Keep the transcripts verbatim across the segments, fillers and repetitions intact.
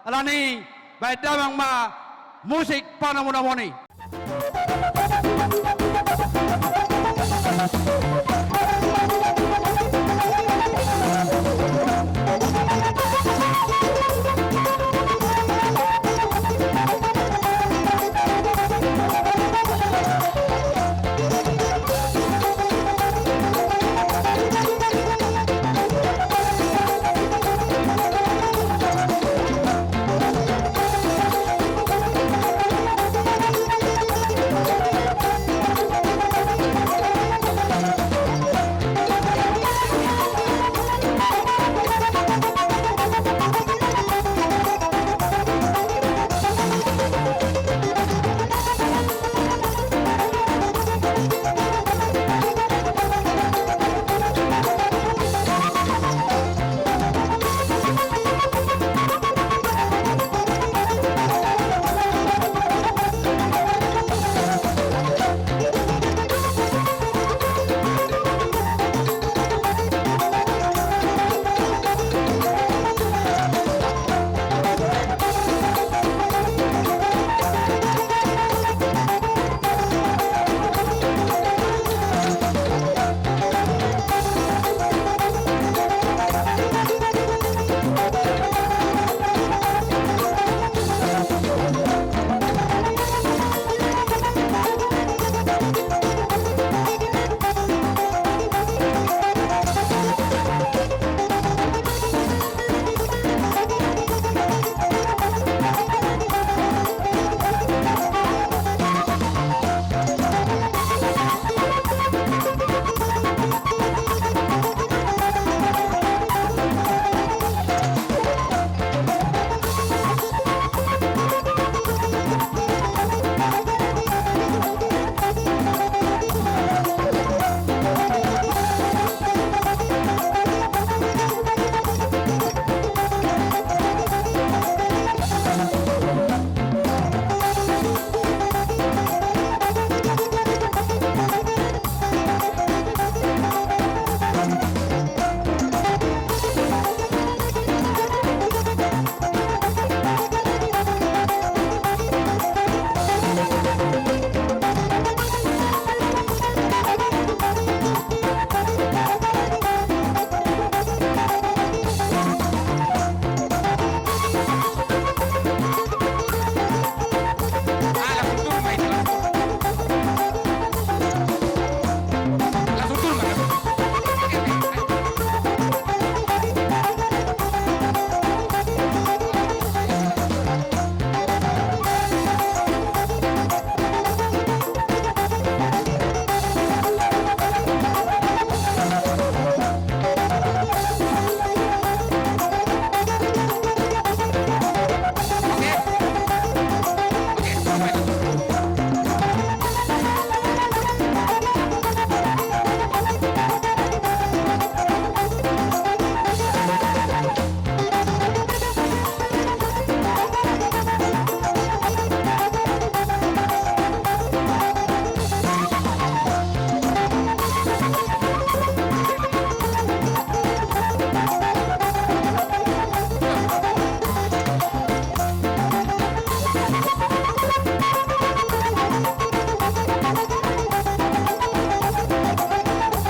Alani, baen damang ma musik panomunomon i.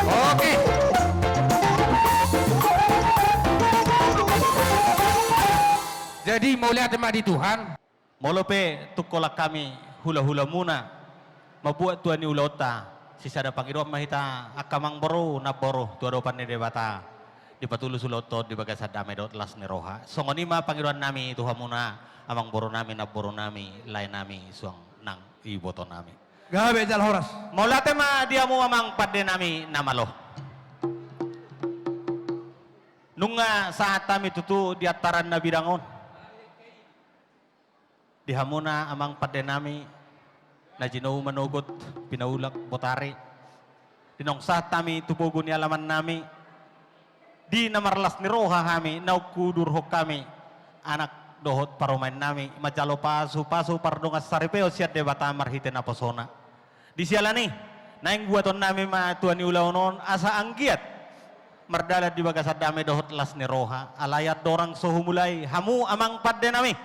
Oke. Jadi, mauliate ma di Tuhan. Molo pe tung holan hami hulahulamuna mambuat tua ni ulaonta, sisada pangidoan ma hita angka amangboru namboru tu adopan ni Debata, dipatulus ulaonta on di bagasan dame dohot las ni roha. Songon i ma pangidoannami tu hamuna, amangborunami, namborunami, laenami, suang nang ibotonami. Gabe jala horas. Mauliate ma di hamu amang pandenami na malo. Nunga sahat hami tutu di antaran na bidang on. Di hamuna amang pandenami, na jinou manogot, pinaulak botari. Di naung sahat hami tu pogu ni alamannami, di na marlas ni roha hami, naung hudurhon hami anak dohot parumaennami, manjalo pasupasu pardongansaripeon sian Debata marhite naposona. Di siala ni i, naeng buatonnami ma tua ni ulaon on asa anggiat Mardalan di bagasan dame dohot las ni roha, alai andorang so humulai hamu amang pande nami,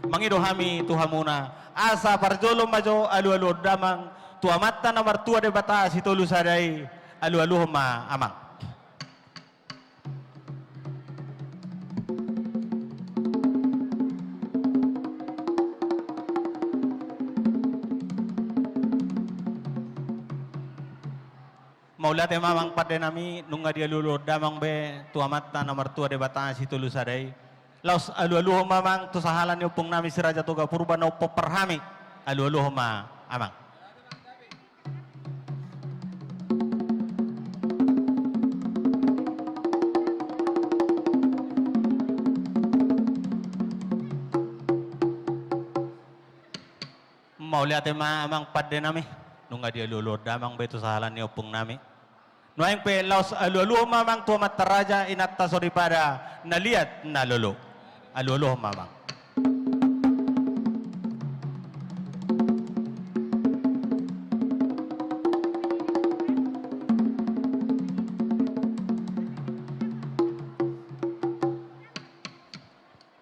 mangido hami tu hamuna, asa parjolo ma jo alualuhon damang tu Amanta na martua Debata Sitolu Sada i. Alualuhon ma amang. Mauliate ma amang pande nami, nunga dialualuhon damang be tu Amanta na martua Debata Sitolu Sada i. Laos alualuhon ma amang tu sahala ni ompung nami Si Raja Toga Purba na umpompar hami. Alualuhon ma amang. Mauliate ma amang pande nami, nunga dialualuhon damang be tu sahala ni ompung nami. Nuaeng pe laos alualuhon ma amang tu amanta raja, inanta soripada, na liat na lolo. Alualuhon ma amang.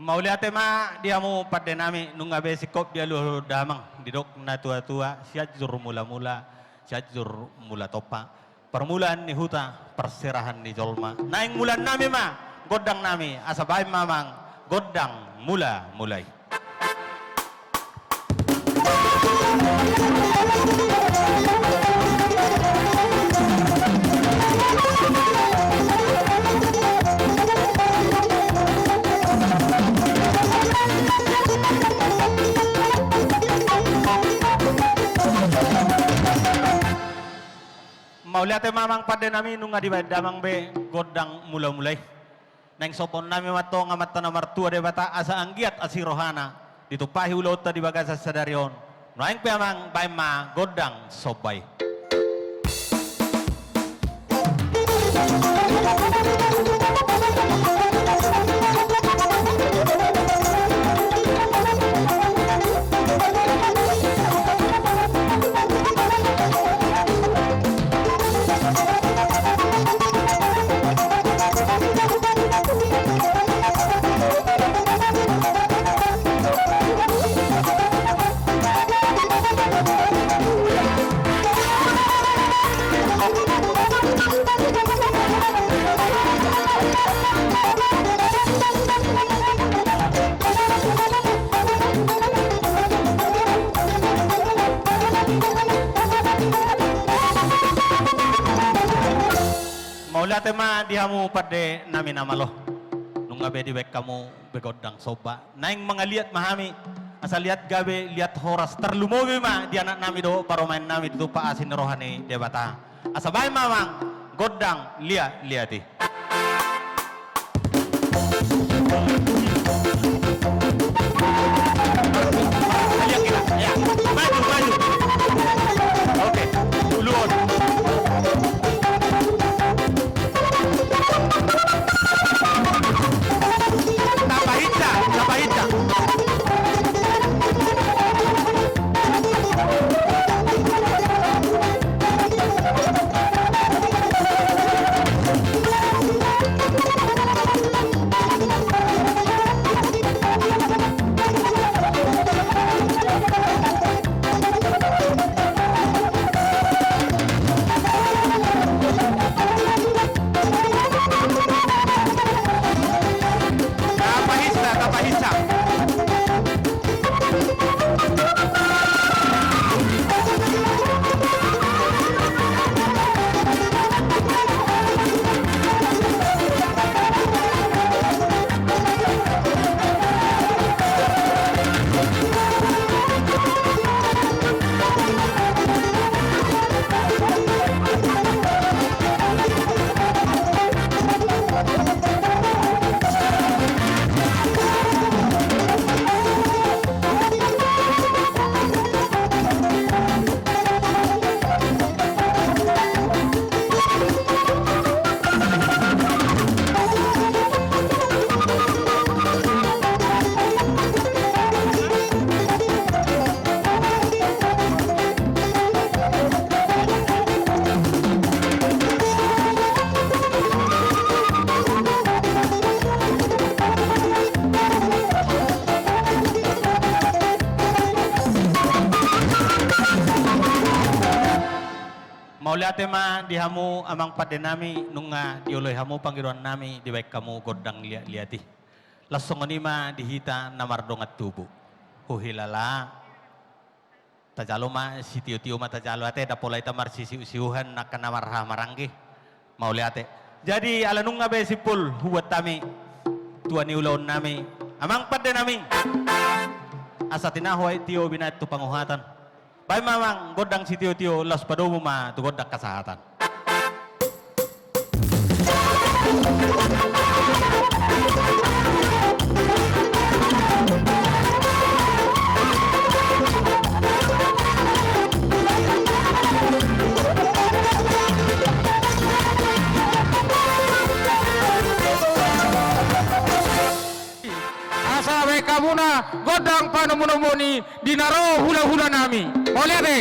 Mauliate ma di hamu pande nami, nunga be singkop dialualuhon damang, didok na tuatua, Sianjur Mulamula, Sianjur Mula Tompa. Parmulaan ni huta, parserahan ni jolma. Naeng mulaan nami ma gondang nami, asa baen ma amang gondang mulamula i. Mauliate ma amang pande nami, nunga dibaen damang be gondang mulamula i. Naeng sombahon nami ma antong Amanta na martua Debata asa anggiat asi rohana ditumpahi ulaonta di bagasan sadari on. Nuaeng pe amang, baen ma gondang somba i. Mauliate ma di hamu pande nami na malo. Nunga be dibaen hamu be gondang somba. Naeng mangaliat ma hami, asa liat gabe, liat horas, tarlumobi ma di anak nami dohot parumaen nami ditumpak asi ni roha ni Debata. Asa baen ma amang gondang liat-liat i. Maju, maju. Oke, uluhon. Tapahinsa, tapahinsa. Mauliate ma di hamu amang pande nami, nunga dioloi hamu pangidoan nami dibaen hamu gondang liat-liat i. Laos songon i ma di hita na mardongan tubu. Huhilala. Tajalo ma, sitio-tio ma tajalo ate, ndang pola hita marsisiu-siuhan angka na marhaha maranggi. Mauliate. Jadi ala nunga be simpul hubuat hami tua ni ulaon nami, amang pande nami, asa tinahu aek tio binaen tu panguhatan. Baen ma amang gondang sitio-tio, laos padomu ma tu gondang hasahatan. Asa baen hamuna gondang panomu-nomuon i di na ro hula-hula nami. Mauliate.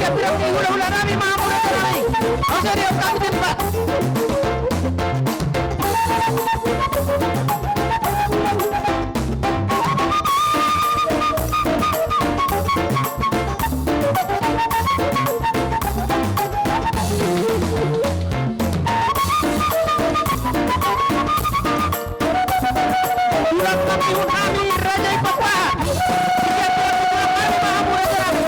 Pirang ni hula-hula nami ma hamu raja nami. Asa dia kami tempat. Tulang nami, hula nami, raja i Pakpahan. Tulang nami ma hamu raja nami.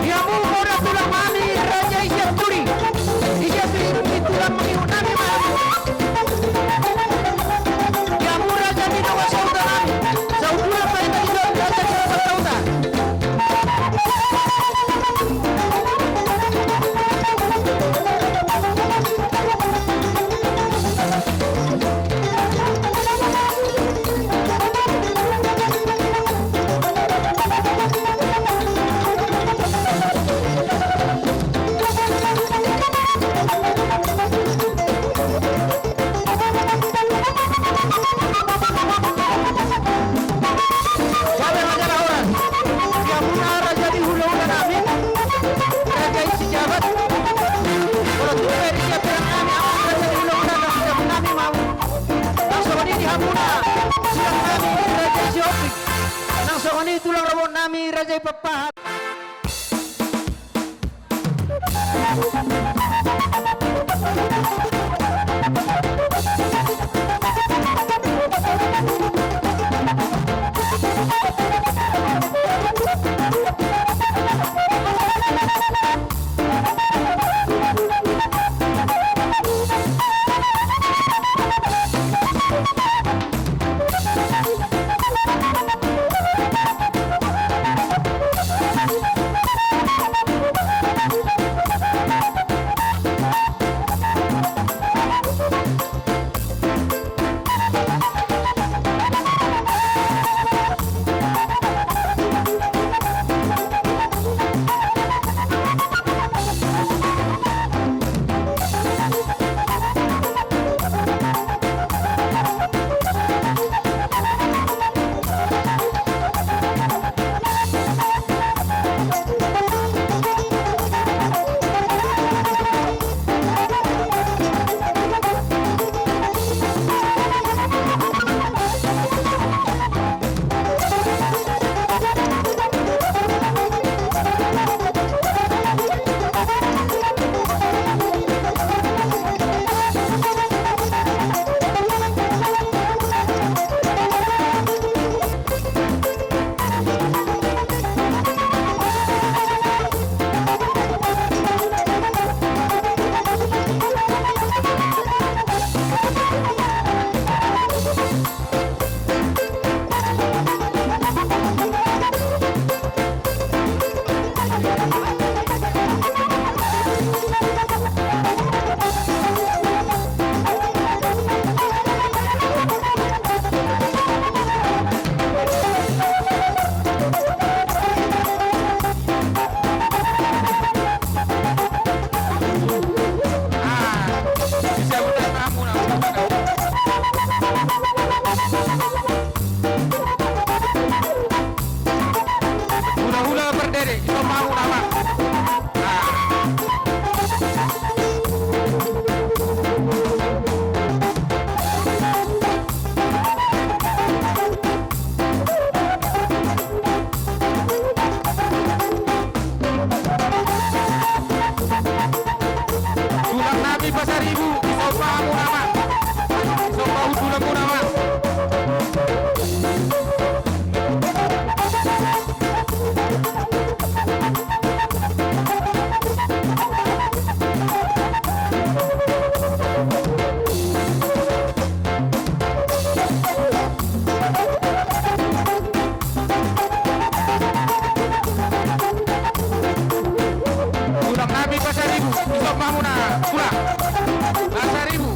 Di hamu hona tulang nami, raja i Sianturi. Di Sianturi, tulang nami, hula nami ma hamu. Di hamu raja ni dongan sahuta nami. Sahuta nami, raja ni dongan sahuta. Gabe ma jala horas. Di hamuna raja ni hula-hula nami, raja i Sijabat. Molo tung pe di sian perang nami, raja ni hula-hula nami, di hamuna. Nang songon i di hamuna tulang nami, raja i Sihombing. Nang songon i tulang rorobot nami, raja i Pakpahan. Hula-hula berdiri, itu mau nama. Tulang nami Pasaribu, disopa hamu nama. Sopa hamu tulang nama. Tulang nami Pasaribu, disopa hamu nama. Tulang Pasaribu.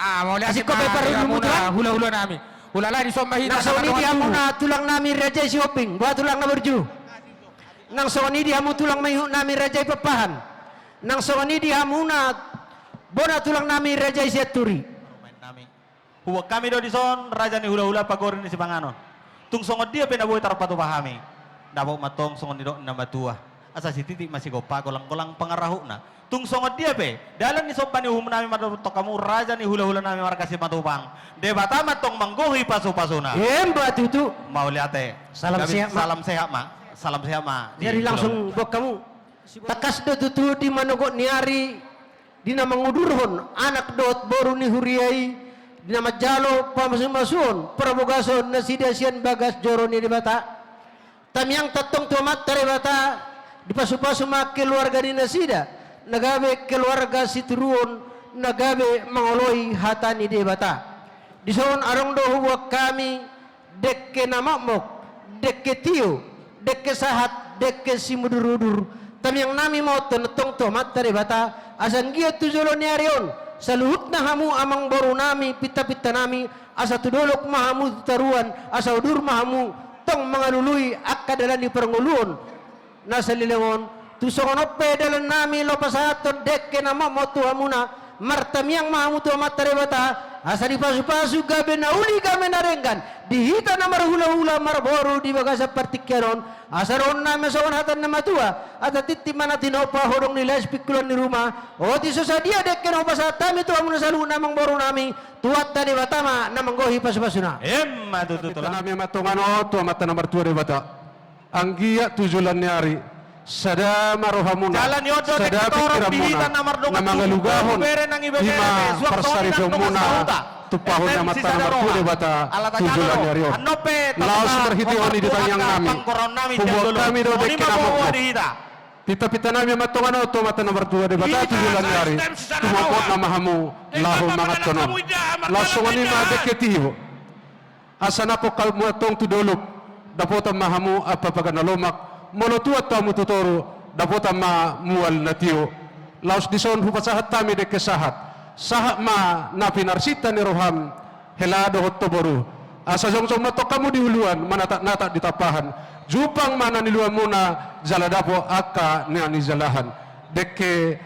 Ah, mauliate. Asing ma, kopi parhundulmuna, hula-hula nami. Hulala di somba hita. Nang songon i di hamuna tulang nami Raja i Sihombing, boha tulang na burju. Nang songon i di hamu tulang ma ihut nami Raja i Pakpahan. Nang songon i di hamuna bona tulang nami Raja i Sianturi. Huboan hami do dison raja ni hula-hula pagori ni sipanganon. Tung songon dia pe na boi tarpatupa hami, dapot ma antong songon nidok ni na matua. Asa sititi ma sigompa, golang-golang pangarahutna. Tung songon dia pe dalan ni somba ni uhum nami mandokkon hamu raja ni hula-hula nami marga Simatupang, Debata ma antong manggohi pasu-pasuna. Emma tutu. Mauliate. Salam sehat ma. Salam sehat ma. Jadi langsung buat kamu. Tangkas do tutu di manogot ni ari, di na mangudurhon anak dohot boru ni huria i, di na manjalo pamasu-masuon parbogason nasida sian bagas joro ni Debata. Tangiangta antong tu Amanta Debata, dipasu-pasu ma keluarga ni nasida na gabe keluarga sitiruon, na gabe mangoloi hata ni Debata. Dison adong do huboan hami dengke na mokmok, dengke tio, dengke sahat, dengke simudur-udur. Tangiang nami ma on antong tu Amanta Debata, asa anggiat tu joloan ni ari on, saluhutna hamu amangboru nami, pinta-pinta nami, asa tu dolok ma hamu tu toruan, asa udur ma hamu tong mangalului angka dalan ni parngoluon na saleleng on. Tung songon on pe dalan nami laho pasahathon dengke na mokmok tu hamuna, martangiang ma hamu tu Amanta Debata, asa dipasu-pasu gabe na uli gabe na denggan di hita na marhula-hula marboru di bagasan partingkian on, asa dohonon nami songon hata ni na matua, asa tintin ma na tinopa, hodong ni las pingkulan ni ruma. Otik so sadia dengke na hupasahat hami tu hamuna saluhutna amangboru nami, Tuhanta Debata ma na manggohi pasu-pasuna. Emma tutu. Pinta nami ma antong annon tu Amanta na martua Debata. Anggiat tu joloan ni ari, sada ma rohamuna, sada pingkiranmuna, na mangalugahon ima parsaripeonmuna, tumpahon ni Amanta na martua Debata tu joloan ni ari on. Laos marhite on i di tangiang nami, huboan hami do dengke na mokmok. Pinta-pinta nami ma antong annon tu Amanta na martua Debata tu joloan ni ari, tumomot nama hamu laho manganhon on. Laos songon i ma dengke tio. Asa nangkok hamu antong tu dolok, dapotan ma hamu ampapaga na lomak, molo tuat hamu tu toru, dapotan ma mual na tio. Laos dison hupasahat hami dengke sahat. Sahat ma na pinarsinta ni roham, hela dohot toboru. Asa jongjong ma antong hamu di uluan, manatap-natap di tampahan. Jumpang ma na niuluanmuna, jala dapot angka na nijalahan. Dengke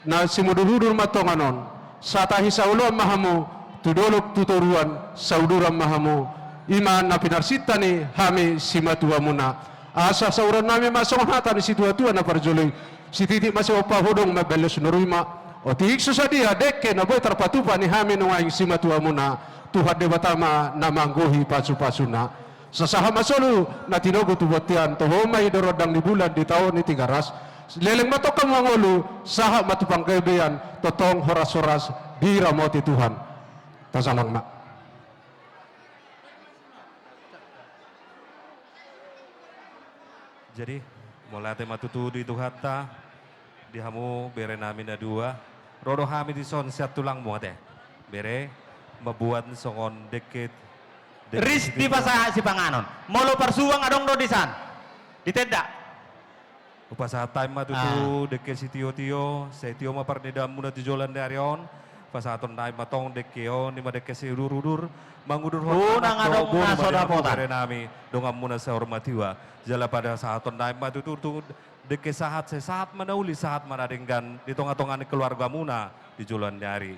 na simudur-udur ma antong annon. Satahi saoloan ma hamu, tu dolok tu toruan, sauduran ma hamu. Ima na pinarsinta ni hami simatuamuna. Asa sahuron nami ma songon hata ni situa-tua na parjolo i. Sititi ma sigompa, hodong ma balos na ruma. Otik so sadia dengke na boi tarpatupa ni hami nuaeng simatuamuna, Tuhan Debata ma na manggohi pasu-pasuna. Sasahat ma solu na tinogu tu bontean, toho ma i do rondang ni bulan di taon ni Tigaras. Leleng ma antong hamu mangolu, sahat ma tu panggabean, tongtong horas-horas diramoti Tuhan. Tasalang ma. Jadi, mauliate ma tutu di Tuhanta, di hamu bere nami na dua. Ro do hami dison sian tulangmu ate, bere, mamboan songon dengke, dengke ris di pasahat sipanganon. Molo parsuang adong do disan, di tenda. Hupasahat hami ma tutu dengke sitio-tio, sai tio ma parnidaanmuna tu joloan ni ari on. Pasahaton nami ma antong dengke on, ima dengke siudur-udur, mangudurhon anak dohot boru ma di hamu bere nami, donganmuna saur matua. Jala pasahaton nami ma tutu dengke sahat, sai sahat ma na uli, sahat ma na denggan di tonga-tonga ni keluargamuna di joloan ni ari.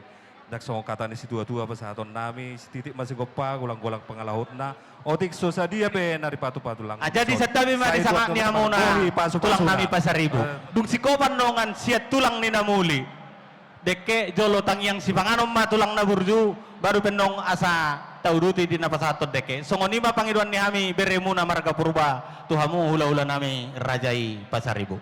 Ndang songon hata ni situa-tua pasahaton nami, sititi ma sigompa, golang-golang pangalahutna. Otik so sadia pe na dipatupa tulang. Jadi santabi ma di sangap ni hamuna tulang nami Pasaribu. Dung sikopan dongan sian tulang ni na muli. Dengke jolo tangiang sipanganon ma tulang na burju, baru pe antong asa tauduti di na pasahathon dengke. Songon i ma pangidoan ni hami beremuna marga Purba, tu hamu hula-hula nami raja i Pasaribu.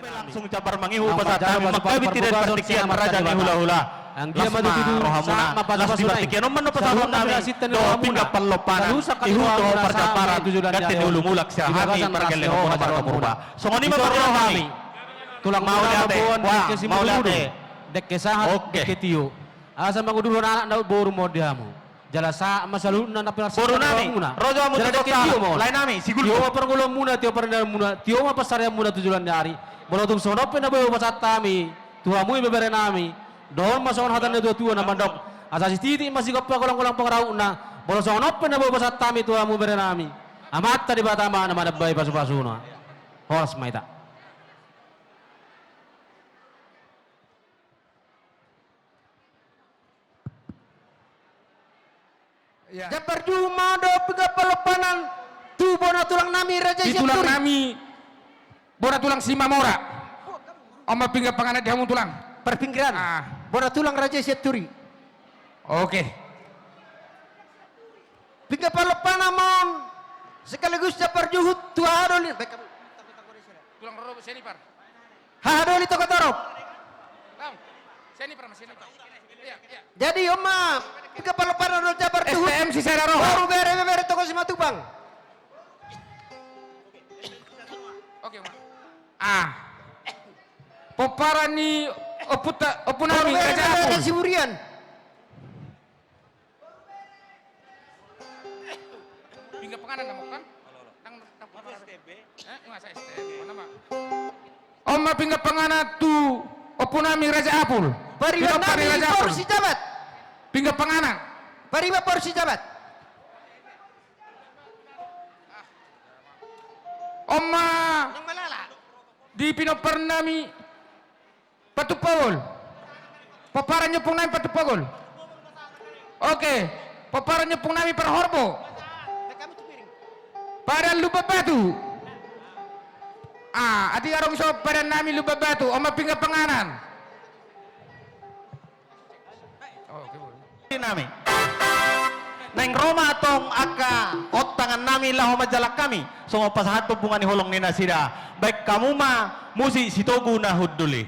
Langsung jambar mangihut pasahat hami mangkabitir di partingkian raja ni hula-hula. Anggiat ma tutu rohamuna, laos di partingkian on ma antong pasahaton nami dohot pinggan parlompanan, ihut dohot parjambaran, gante ni ulu mulak sian hami pargellengon marga Purba. Songon i ma parroha nami. Tulang mauliate, dengke sahat, dengke tio. Asa mangudurhon anak dohot boru ma on di hamu. Jala sahat ma saluhutna na pinarsinta ni rohamuna. Boru nami, ro jo hamu tu kota. Lae nami, Siguldo. Tio ma parngoluonmuna, tio ma parnidaanmuna, tio ma pansarianmuna tu joloan ni ari. Molo tung songon on pe na boi hupasahat hami Tu hamu ibebere nami, dohon ma songon hata ni natuatua na mandok, asa sititi ma sigompa, golanggolang pangarahutna, molo songon on pe na boi pasahat hami tu hamu ibebere nami, Amanta Debata ma na manambai pasupasuna. Horas ma hita. Iya. Jambar juhut ma dohot pinggan palompanan tu bona tulang nami Raja Sianturi. Bona tulang Simamora. On ma pinggan panganan di hamu tulang. Parpinggiran. Ah. Bona tulang Raja Sianturi. Oke. Pinggan palompanan ma on sekaligus jambar juhut tu haha doli. Baik, kamu. Tulang roro Sianipar. Haha doli Togatorop. Jadi on ma pinggan palompanan dohot jambar juhut. S T M Sisada Roha. Boru bere ibebere Toga Simatupang. Oke, Oma. Ah. Pomparan ni ompunta, ompu nami Raja Apul. Siburian. Pinggan panganan nama kan? Nang, nang pinggan panganan. Eh, masa S T M, mana, Mak? On ma pinggan panganan tu ompu nami Raja Apul. Pariban nami Raja Apul. Porsi jabat. Pinggan panganan. Pariban porsi jabat. On ma di pinompar nami Patumpogol. Pomparan ni ompung nami Patumpogol. Oke. Pomparan ni ompung nami Parhorbo. Padan Lumban Batu. Ah, atik adong so padan nami Lumban Batu. On ma pinggan panganan. Oke, boleh. Nami. Naeng ro ma antong angka ontangan nami laho manjalang hami songon pasahathon bunga ni holong ni nasida. Baen hamu ma musik sitogu na hundul i.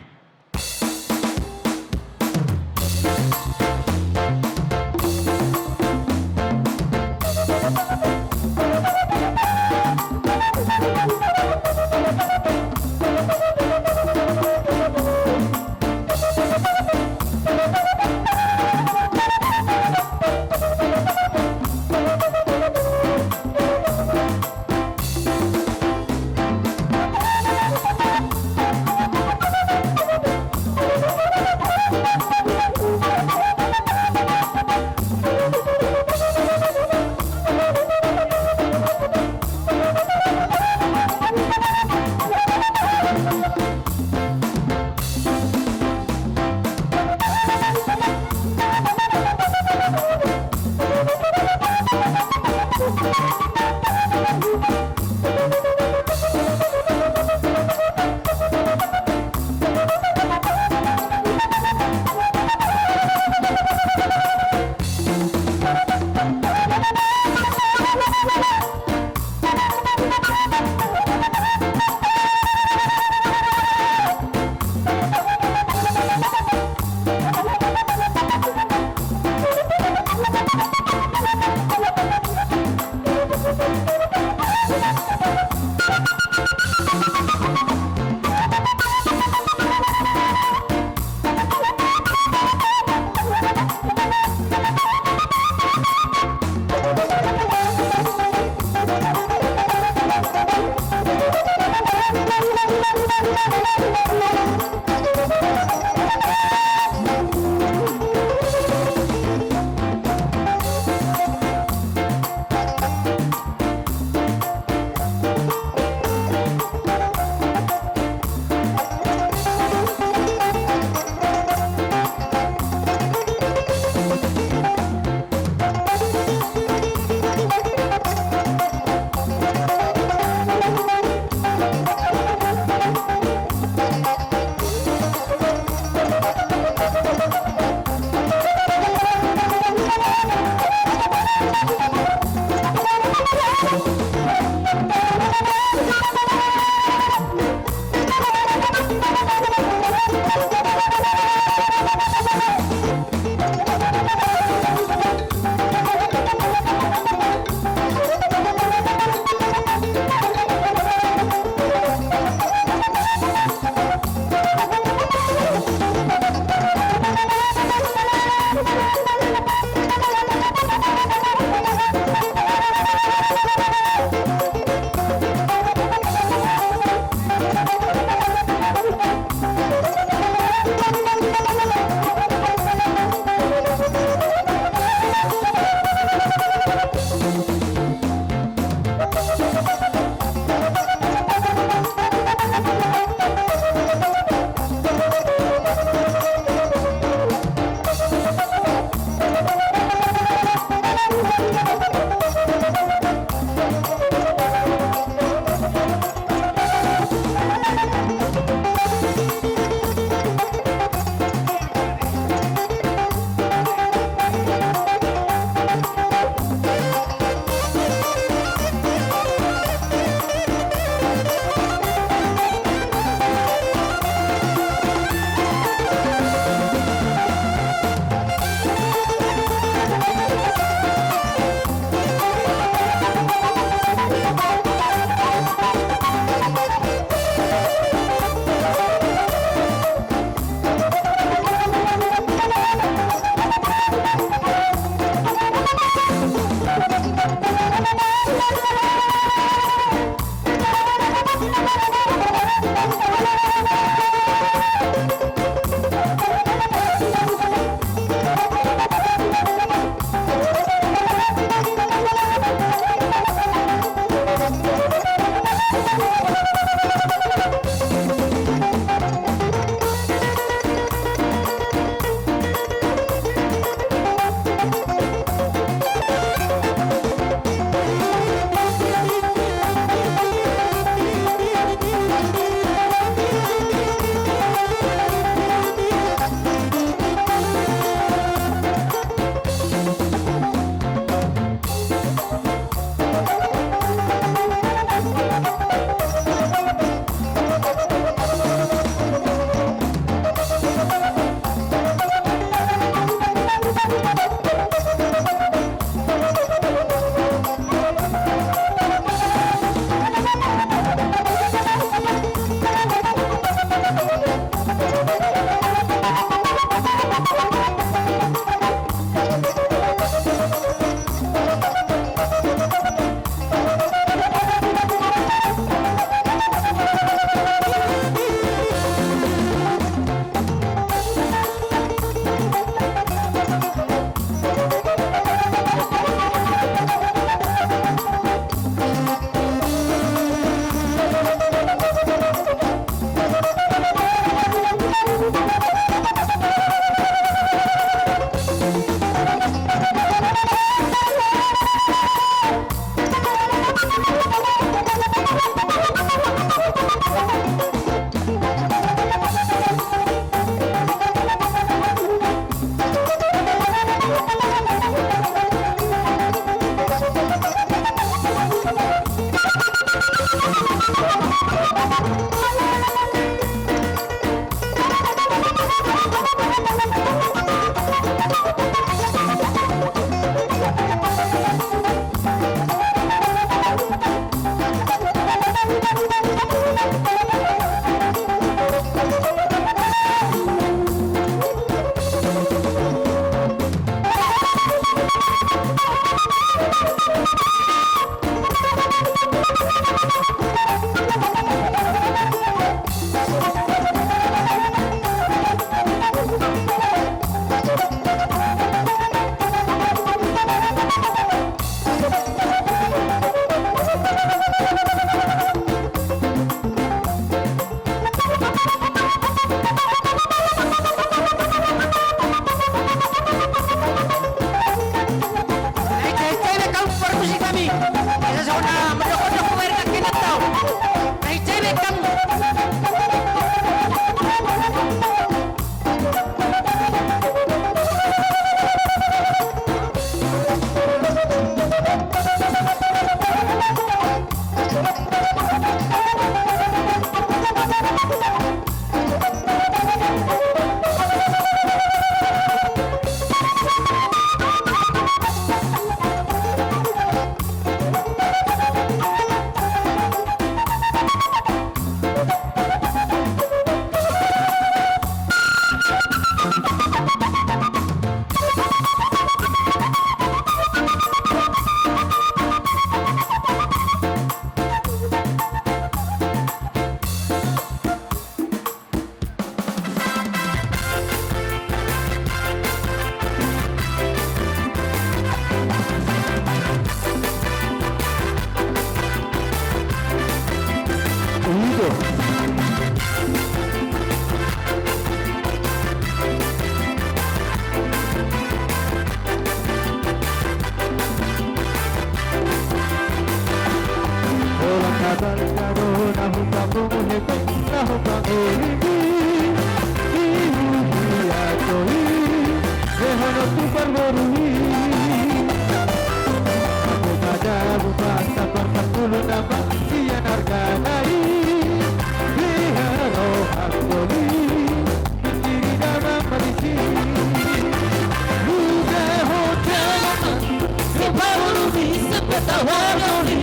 Tawadoni,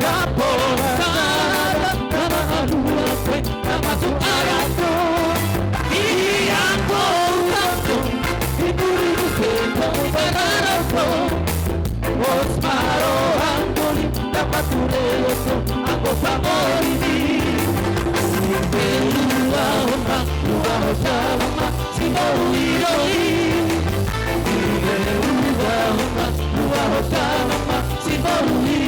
na pola sada, na mangaluape, na masuk adat do. Ianggo usaku, di pudi muse do, umbahen adat do. Pos ma rohangku, di na pature do, anggo pangorit i. Di pe luahon ma, luahon damang ma, siboru i do i. Di pe luahon ma, luahon damang ma, siboru i.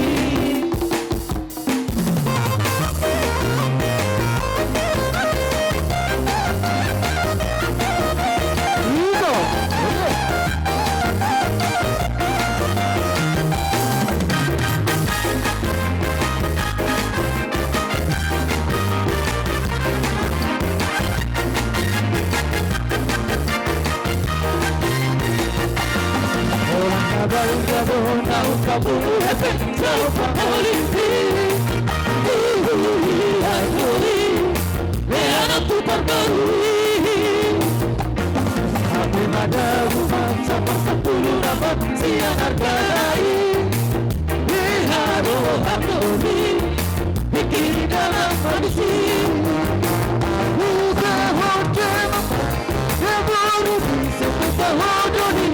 Hape madabu ma sapasampulu na bot sian arga i. Di harohangku i, pikkiri damang ma disi. Ugahon damang ma, na boru di sempet tahodoni.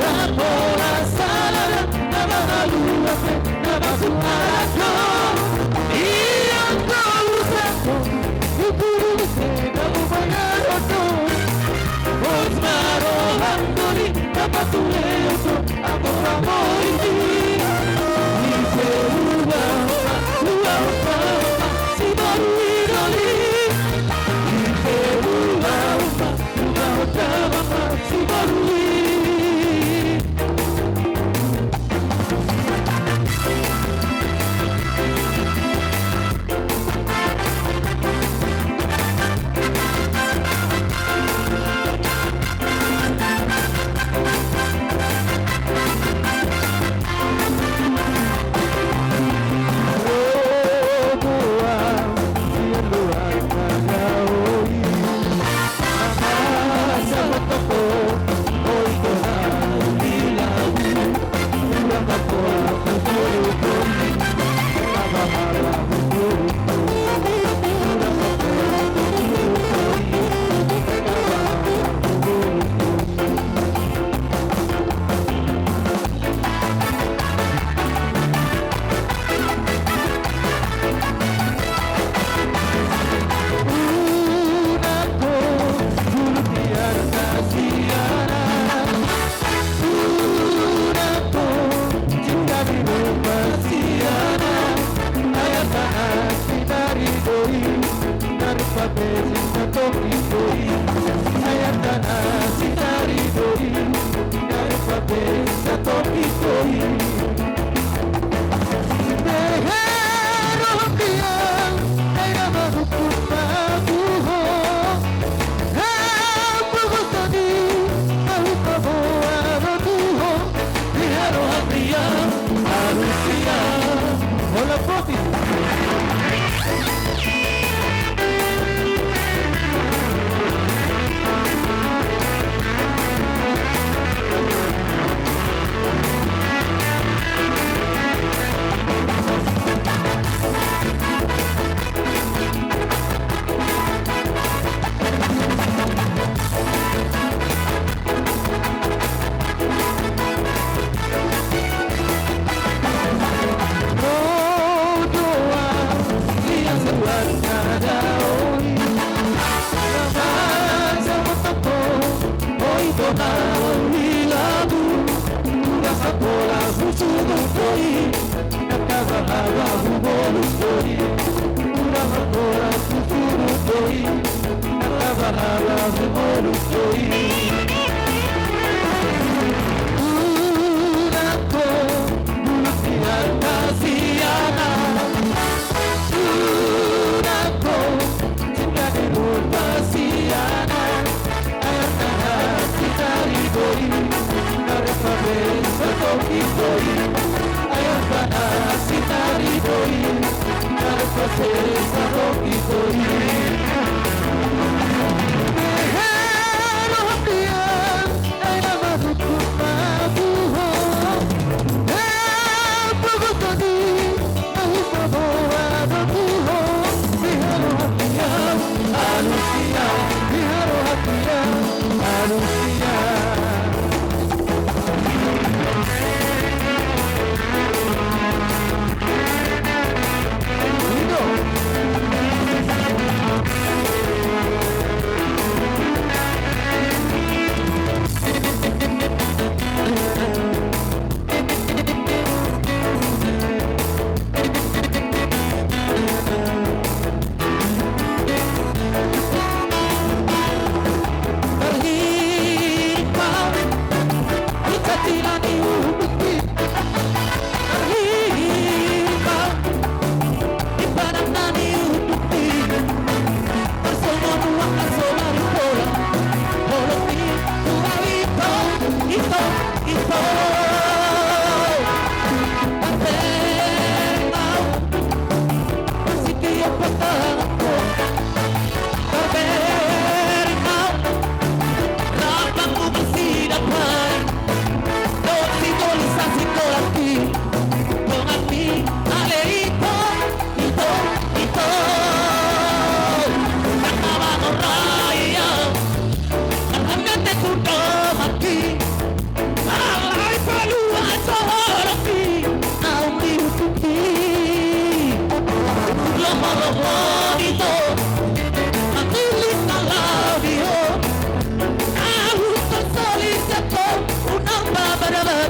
Na pola sada do, na mangaluape, na masuk adat do. Ianggo usaku, di pudi muse do, umbahen adat do. Pos ma rohangku, di na pature do, anggo pangorit i. Di pe luahon ma, luahon damang ma, siboru i do i. Di pe luahon ma, luahon damang ma, siboru i.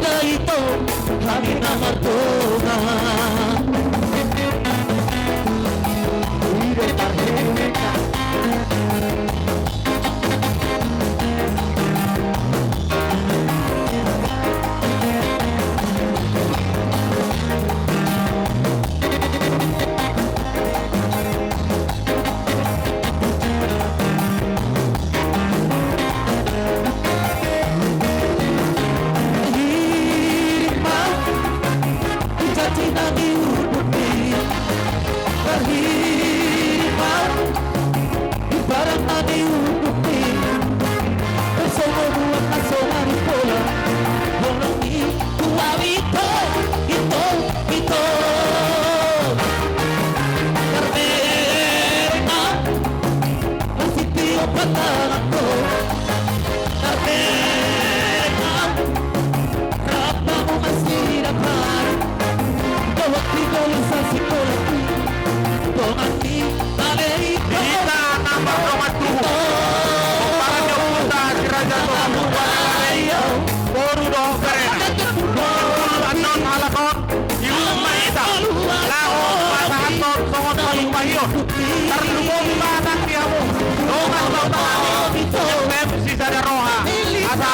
Ito, hami na mardongan. Hiriman, di caci nami udupi. Hiriman, di barang nami udupi. Songon uang na songon i pola. Holong i tu hami ito, ito, ito. Karmena. Masih tio patangan ko. Karmena. Rap hamu masih dapat. Dohot di dohot sasikola. Dongan ni Malei. Di hita na mardongan tubu. Pomparan ni ompunta Si Raja Toga Purba Nangaraja i, boru dohot berena. Boru annon halak on. Di ujung ma hita laho pasahathon songon padupahion. Tarlumobi ma nang di hamu dongan sahuta nami S M Sisada Roha, asa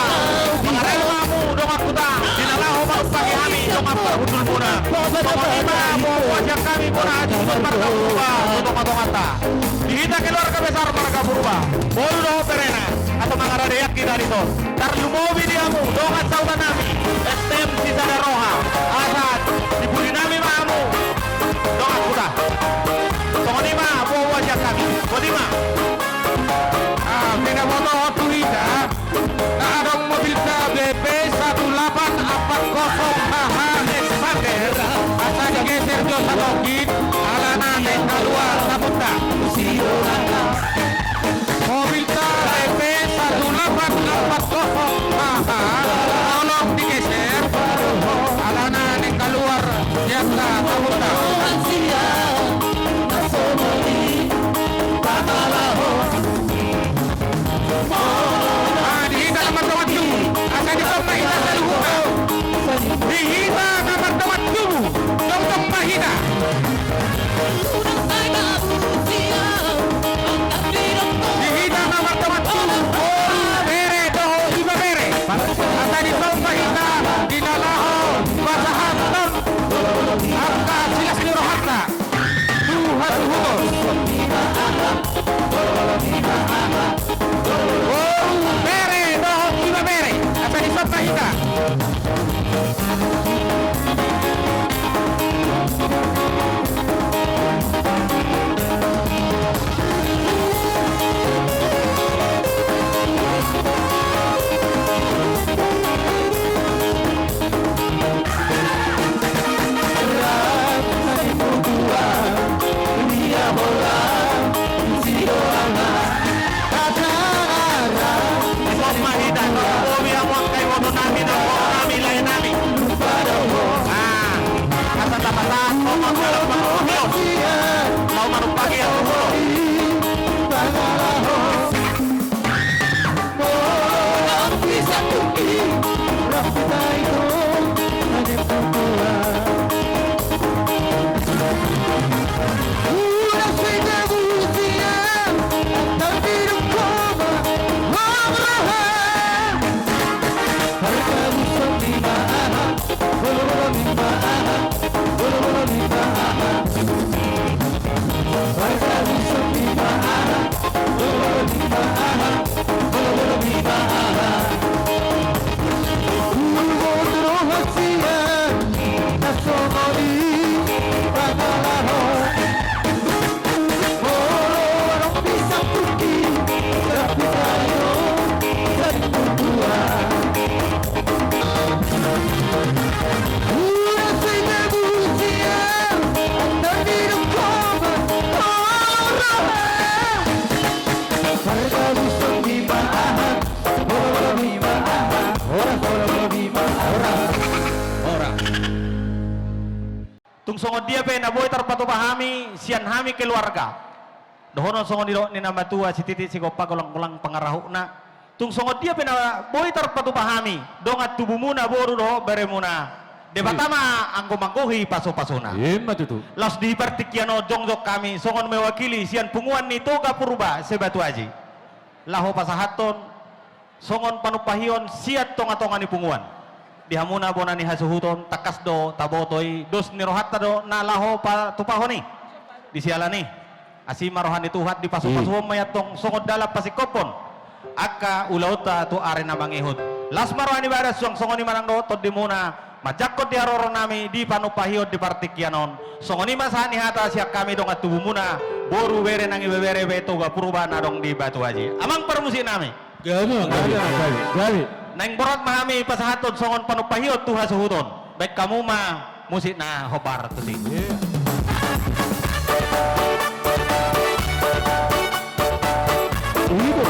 mangarade ma hamu dongan huta di na laho manumpahi hami dongan parhundulmuna. Songon i ma boa-boa sian hami bona hasuhuton marga Purba tu tonga-tonganta. Di hita keluarga besar marga Purba, boru dohot berena, asa mangarade hita dison. Tarlumobi di hamu dongan sahuta nami S M Sisada Roha, asa dipudi nami ma hamu dongan huta. Songon i ma boa-boa sian hami. Songon i ma. Ah, pinaboto tu hita na adong mobilta B P satu delapan empat kosong H H Expander, asa digeser jo satongkin alana naeng kaluar sabunta. Mobilta B P satu delapan empat kosong H H, tolong digeser alana naeng kaluar sian sabunta. Ah, di hita na mardongan tubu, asa dison ma hita saluhutna. Di hita na mardongan tubu, jongjong ma hita. Di hita na mardongan tubu, boru, bere dohot ibebere, asa dison ma hita di na laho pasahathon angka silas ni rohanta tu hasuhuton. Boru, bere dohot ibebere, asa dison ma hita. Dison ma hita, tarlumobi hamu angka iboto nami, dohot boru nami, lae nami. Ah, asa tapasahat songon halak parhundulmuna, laho manumpahi hasuhuton. Tung songon dia pe na boi tarpatupa hami sian hami keluarga, dohonon songon nidok ni na matua, sititik sigompa, golang-golang pangarahutna. Tung songon dia pe na boi tarpatupa hami dongan tubumuna, boru dohot beremuna, Debata ma anggo manggohi pasupasuna. Ima tutu. Laos di partingkian on jongjong hami songon mewakili sian punguan ni Toga Purba se-Batu Aji, laho pasahathon songon panumpahion sian tongatonga ni punguan. Di hamuna bona ni hasuhuton, tangkas do taboto i, dos ni rohanta do na laho patupahon i. Di siala ni i, asi ma roha ni Tuhan, dipasupasuhon ma i antong songon dalan pasingkophon angka ulaonta tu ari na mangihut. Las ma roha ni badan, suang songon i ma nang dohot tondimuna manjangkon di haroro nami di panumpahion di partingkian on. Songon i ma sahat ni hata sian hami dongan tubumuna, boru, bere nang ibebere, Toga Purba na adong di Batu Aji. Amang parmusik nami. Gabe, gabe, gabe, gabe. Naeng borat ma hami pasahathon songon panumpahion tu hasuhuton. Baen hamu ma musik na hombar tusi. Iya. Ido.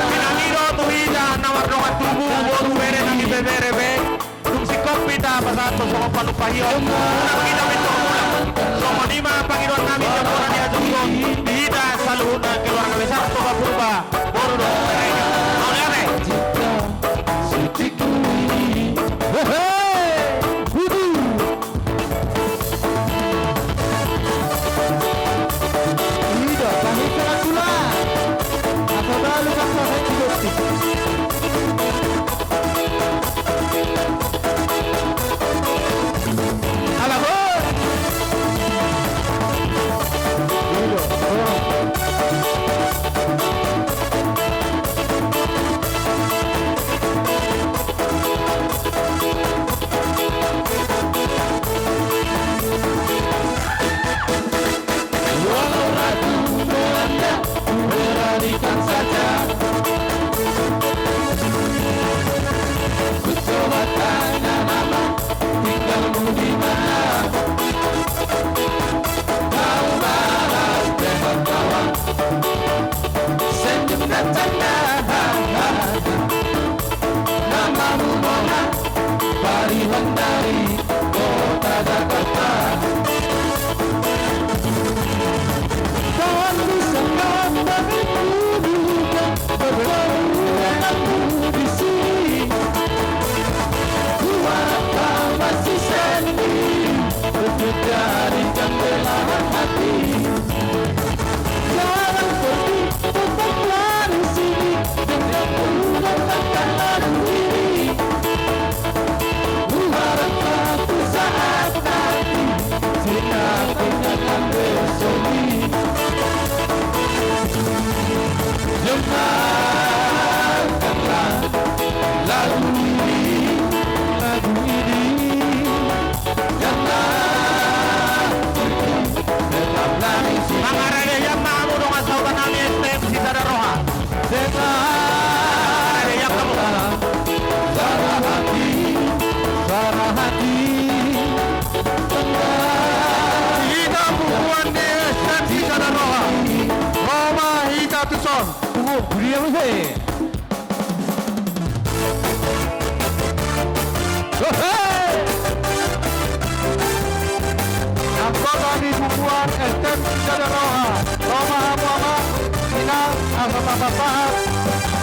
Pinangido tu hita na mardongan tubu, boru, bere nang ibebere pe. Dung singkop hita pasahathon songon panumpahion, unang hita pintor mulak. Songon i ma pangidoan nami jala bona ni hasuhuton di hita saluhutna keluarga besar Toga Purba, boru dohot berena. Mauliate. Hehe. Bubu. Ido, pahit kena gula. Apa balu kau kau henti bukti. Ala, hoi. Huria muse. Hehe. Anggota ni bubuan S T M Sisada Roha. Ro ma hamu amang, inang, asa tapasahat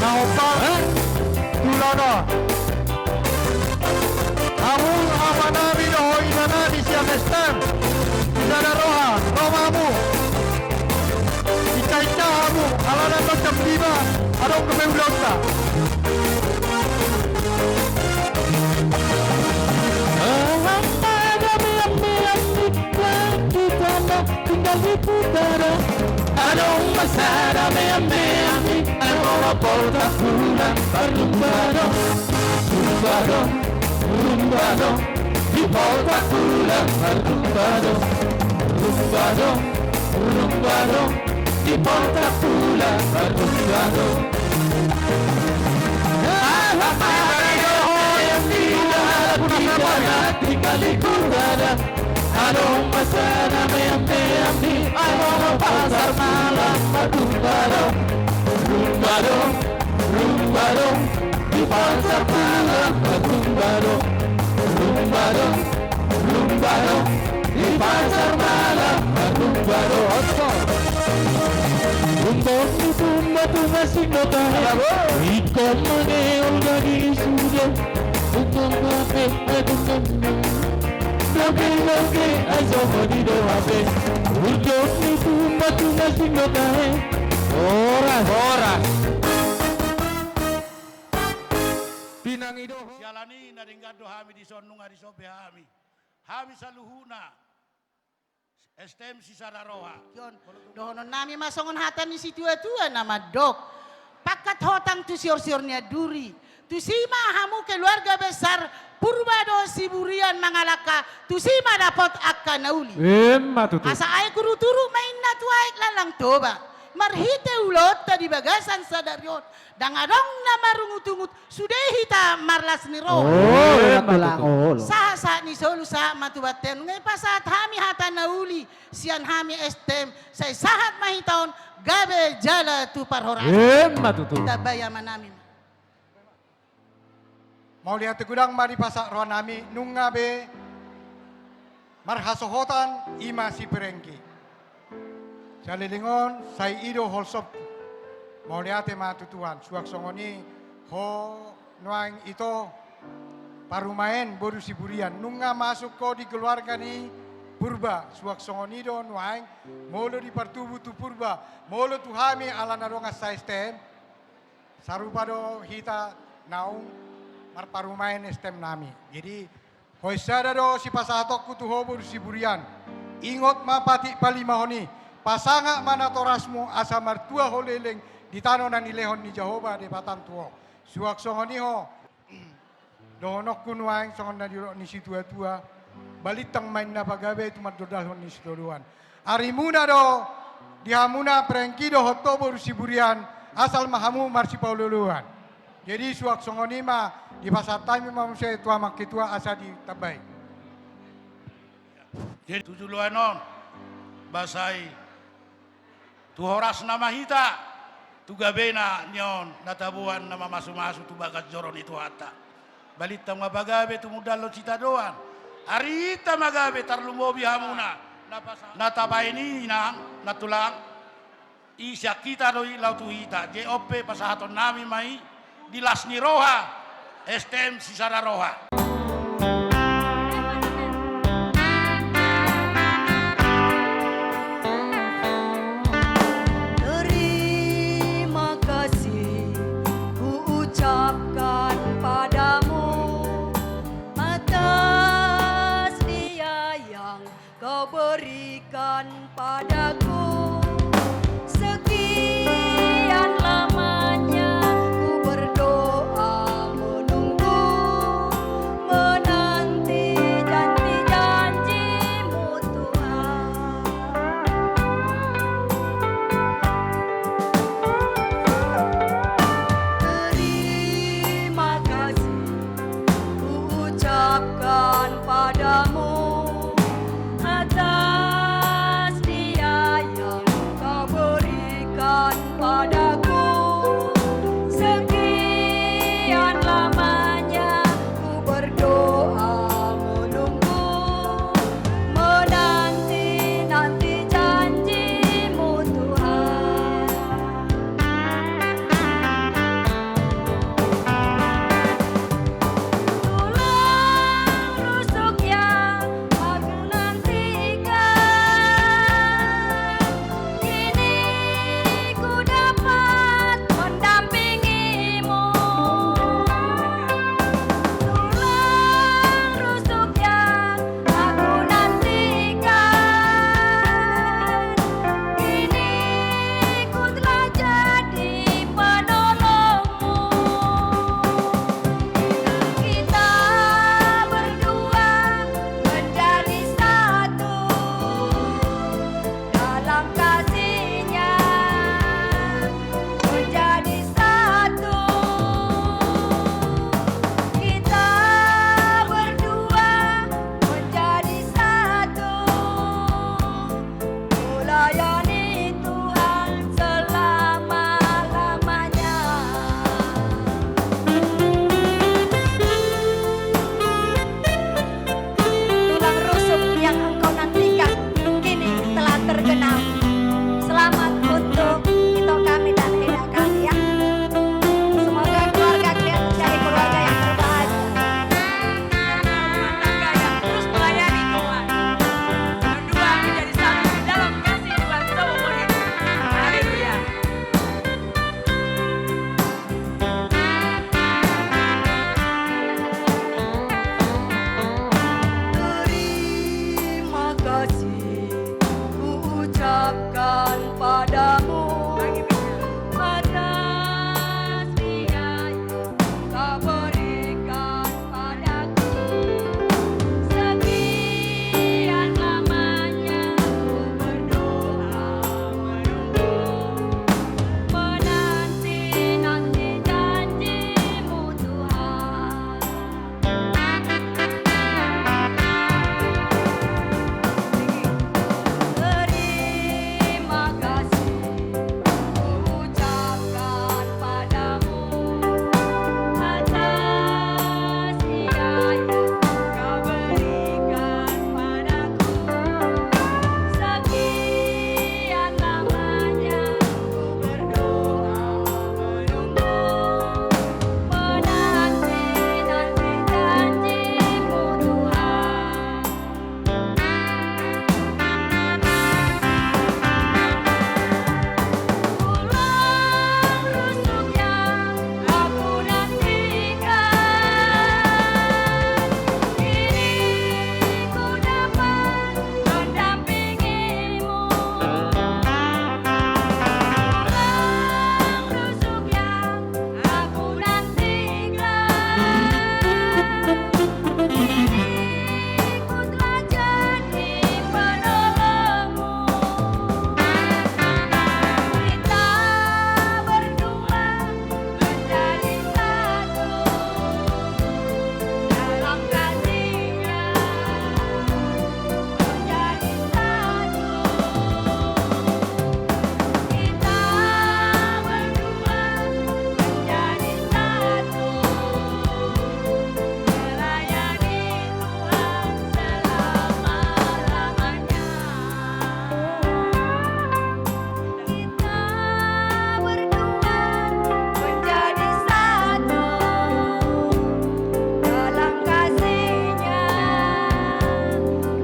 na hombar. Hah? Tulang on. Hamu amanami dohot inanami sian S T M Sisada Roha, ro ma hamu. Hinsa-hinsa hamu, alana jam lima adong dope ulaonta. Aha ma gabe-gabean ni Prengki tano tinggal di Kuta do. Adong ma sada meam-meam i, ai molo Poltak Kulang, parlumba do, lumba do, lumba do, di Poltak Kulang, parlumba do, lumba do, lumba do, di Poltak Kulang, parlumba do. Aha ma gabe-gabean ni Prengki tano tinggal di Kuta do. Adong ma sada meam-meam i, ai molo Pasar Malam, parlumba do, lumba do, lumba do, di Pasar Malam, parlumba do, lumba do, lumba do, di Pasar Malam, parlumba do. Oto. Umbon ni tumba tu na singgot ahe. Ingkon mangeol gagi sude. Umbon hape, eh, umbon. Loge-loge, ai songon i do hape. Umbon ni tumba tu na singgot ahe. Horas. Horas. Pinangido. Siala ni na denggan do hami dison, nunga dison pe hami. Hami saluhutna S T M Sisada Roha. Ion, dohononnami ma songon hata ni situa-tua na mandok: Pangkat hotang tu sior-sior ni anduri. Tusi ma hamu keluarga besar Purba dohot Siburian mangalangka, tusi ma dapot angka na uli. Emma tutu. Asa aek urut-urut ma inna tu Aek Lallangtoba. Marhite ulaonta di bagasan sadari on, ndang adong na marungut-ungut, sude hita marlas ni roha. Oh, emma tutu. Sahat-sahat ni solu, sahat ma tu bontean. Nunga dipasahat hami hata na uli sian hami S T M, sai sahat ma hita on gabe jala tu parhorasan. Emma tutu. Tambai amanami. Mauliate godang ma dipasahat rohanami, nunga be marhasohotan i ma si Prengki. Saleleng on sai i do holsompu. Mauliate ma tu Tuhan. Suang songon i ho nuaeng ito parumaen boru Siburian, nunga masuk ho di keluarga ni Purba. Suang songon i do nuaeng, molo di partubu tu Purba, molo tu hami ala na dongan sa-S T M, sarupa do hita naung marparumaen S T M nami. Jadi, hoi sada do sipasahatonku tu ho boru Siburian. Ingot ma patik palimahon i, pasangap ma natorasmu asa martua ho leleng di tano na nilehon ni Jahowa Debatam tu ho. Suang songon i ho, dohononku nuaeng songon na nidok ni situa-tua, balintang ma inna pagabe tu mandondalhon ni sitodoan. Arimuna do di hamuna Prengki dohot ho boru Siburian, asal ma hamu marsipaolo-oloan. Jadi suang songon i ma, dipasahat hami ma muse tu amang ketua asa ditambai. Jadi tu joloan on, ba sai tu horasna ma hita, tu gabena ni on na taboan na mamasu-masu tu bagas joro ni Tuhanta. Balintang ma pagabe tumundalhon sitadoan. Arita ma gabe, tarlumobi hamuna na pasa-, na tabaen i, inang, nantulang. I sian hita do i laho tu hita. Jadi on pe pasahatonnami ma i di las ni roha, S T M Sisada Roha. Terima kasih ku ucapkan padamu atas dia yang Kau berikan padaku. Sekian lamanya ku berdoa menunggu, Kan padamu atas biaya kau berikan padaku. Sekian lamanya ku berdoa menunggu, menanti-nanti janji-Mu Tuhan. Terima kasih ku ucapkan padamu atas biaya kau berikan padaku. Sekian lamanya ku berdoa menunggu, menanti-nanti janji-Mu Tuhan. Tulang rusuk yang aku nantikan, kini ku dapat mendampingi-Mu. Tulang rusuk yang aku nantikan, ikutlah jadi penolong-Mu. Kita berdua menjadi satu dalam kasih-Nya. Menjadi satu. Kita berdua menjadi satu, melayani Tuhan selama-lamanya. Kita berdua menjadi satu dalam kasih-Nya,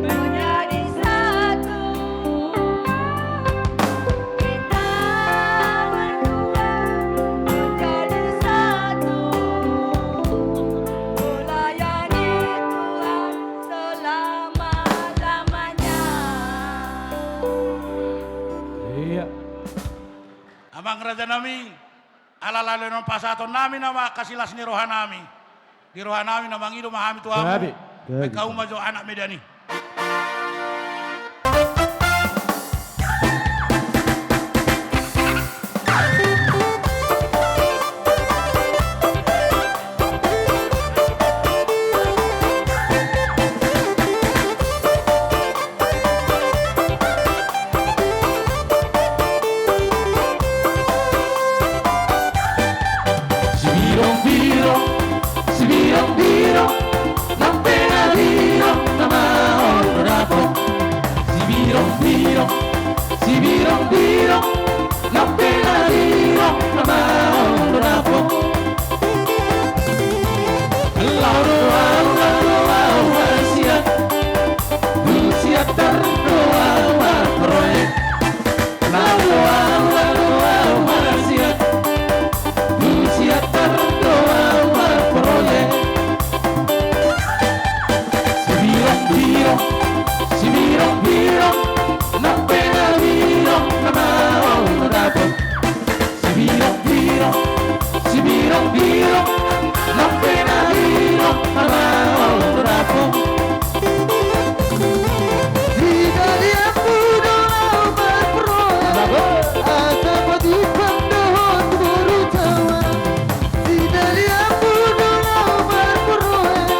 menjadi satu. Kita berdua menjadi satu, melayani Tuhan selama-lamanya. Iya. Amang rajanami, ala laho pasahatonnami nama angka silas ni rohanami. Di rohanami na mangido ma hami tu hamu. Gabe, gabe. Baen hamu ma jo anak Medan i. Sibirong-birong, sibirong-birong, nang pe na birong na maol do dapot. Sibirong-birong, sibirong-birong, nang pe na birong na maol do dapot. Laho do ahu, laho do ahu marsiat, tu Siantar do ahu marproek. Laho do ahu, laho do ahu marsiat, tu Siantar do ahu marproek. Sibirong-birong, sibirong-birong, nang pe na birong na maol do dapot. Sibirong-birong, sibirong-birong, nang pe na birong na maol do dapot. Di dalianmu do ahu marproek, asa pajumpang dohot boru Jawa. Di dalianmu do ahu marproek,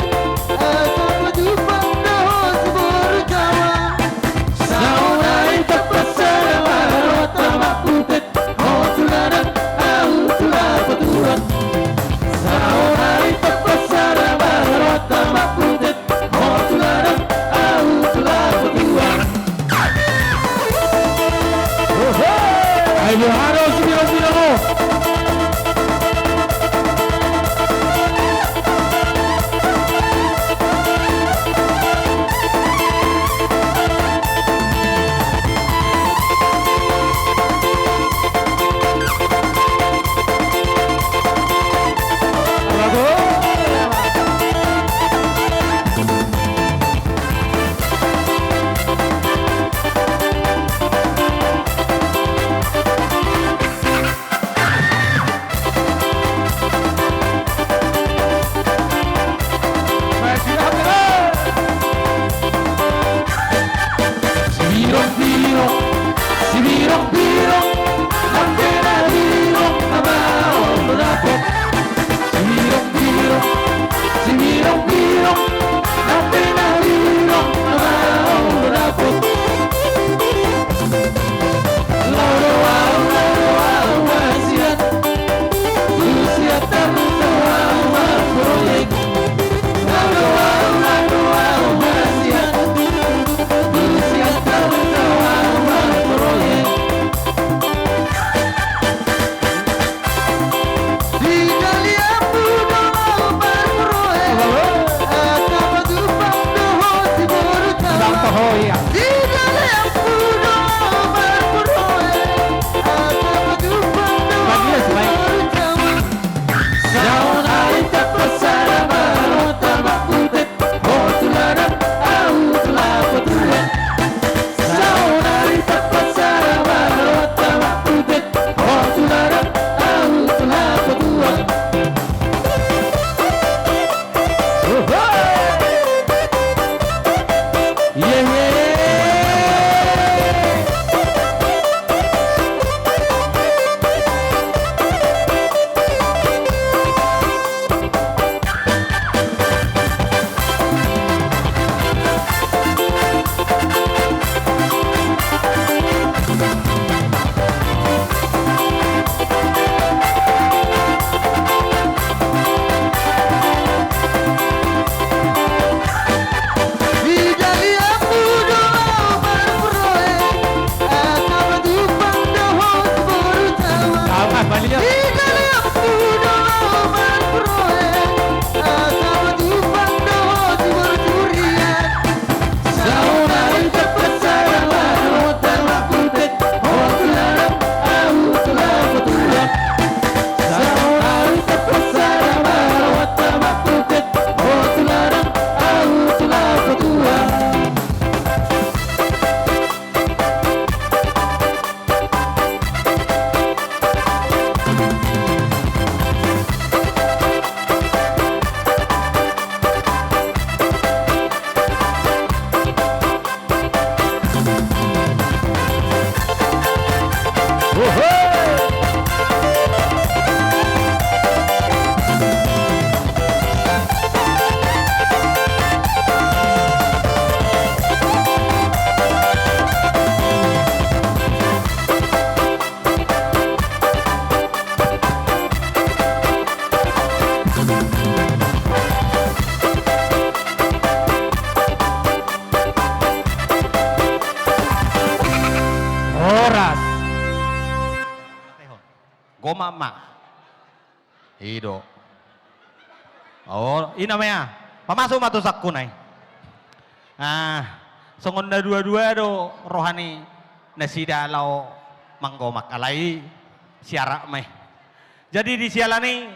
asa pajumpang dohot boru Jawa. Saonari tapansada ma rohanta mangkutet, ho tu ladang ahu tu lapotuan. Saonari tapansada ma rohanta mangkutet, ho tu ladang ahu tu lapotuan. Ai boha do sibirong-birong on. Oma ma. I do. O, i nama ia. Pamasuk ma tu sangkuna i. Ah, songon na dua-dua do roha ni nasida laho manggomak, alai siarak ma i. Jadi di siala ni i,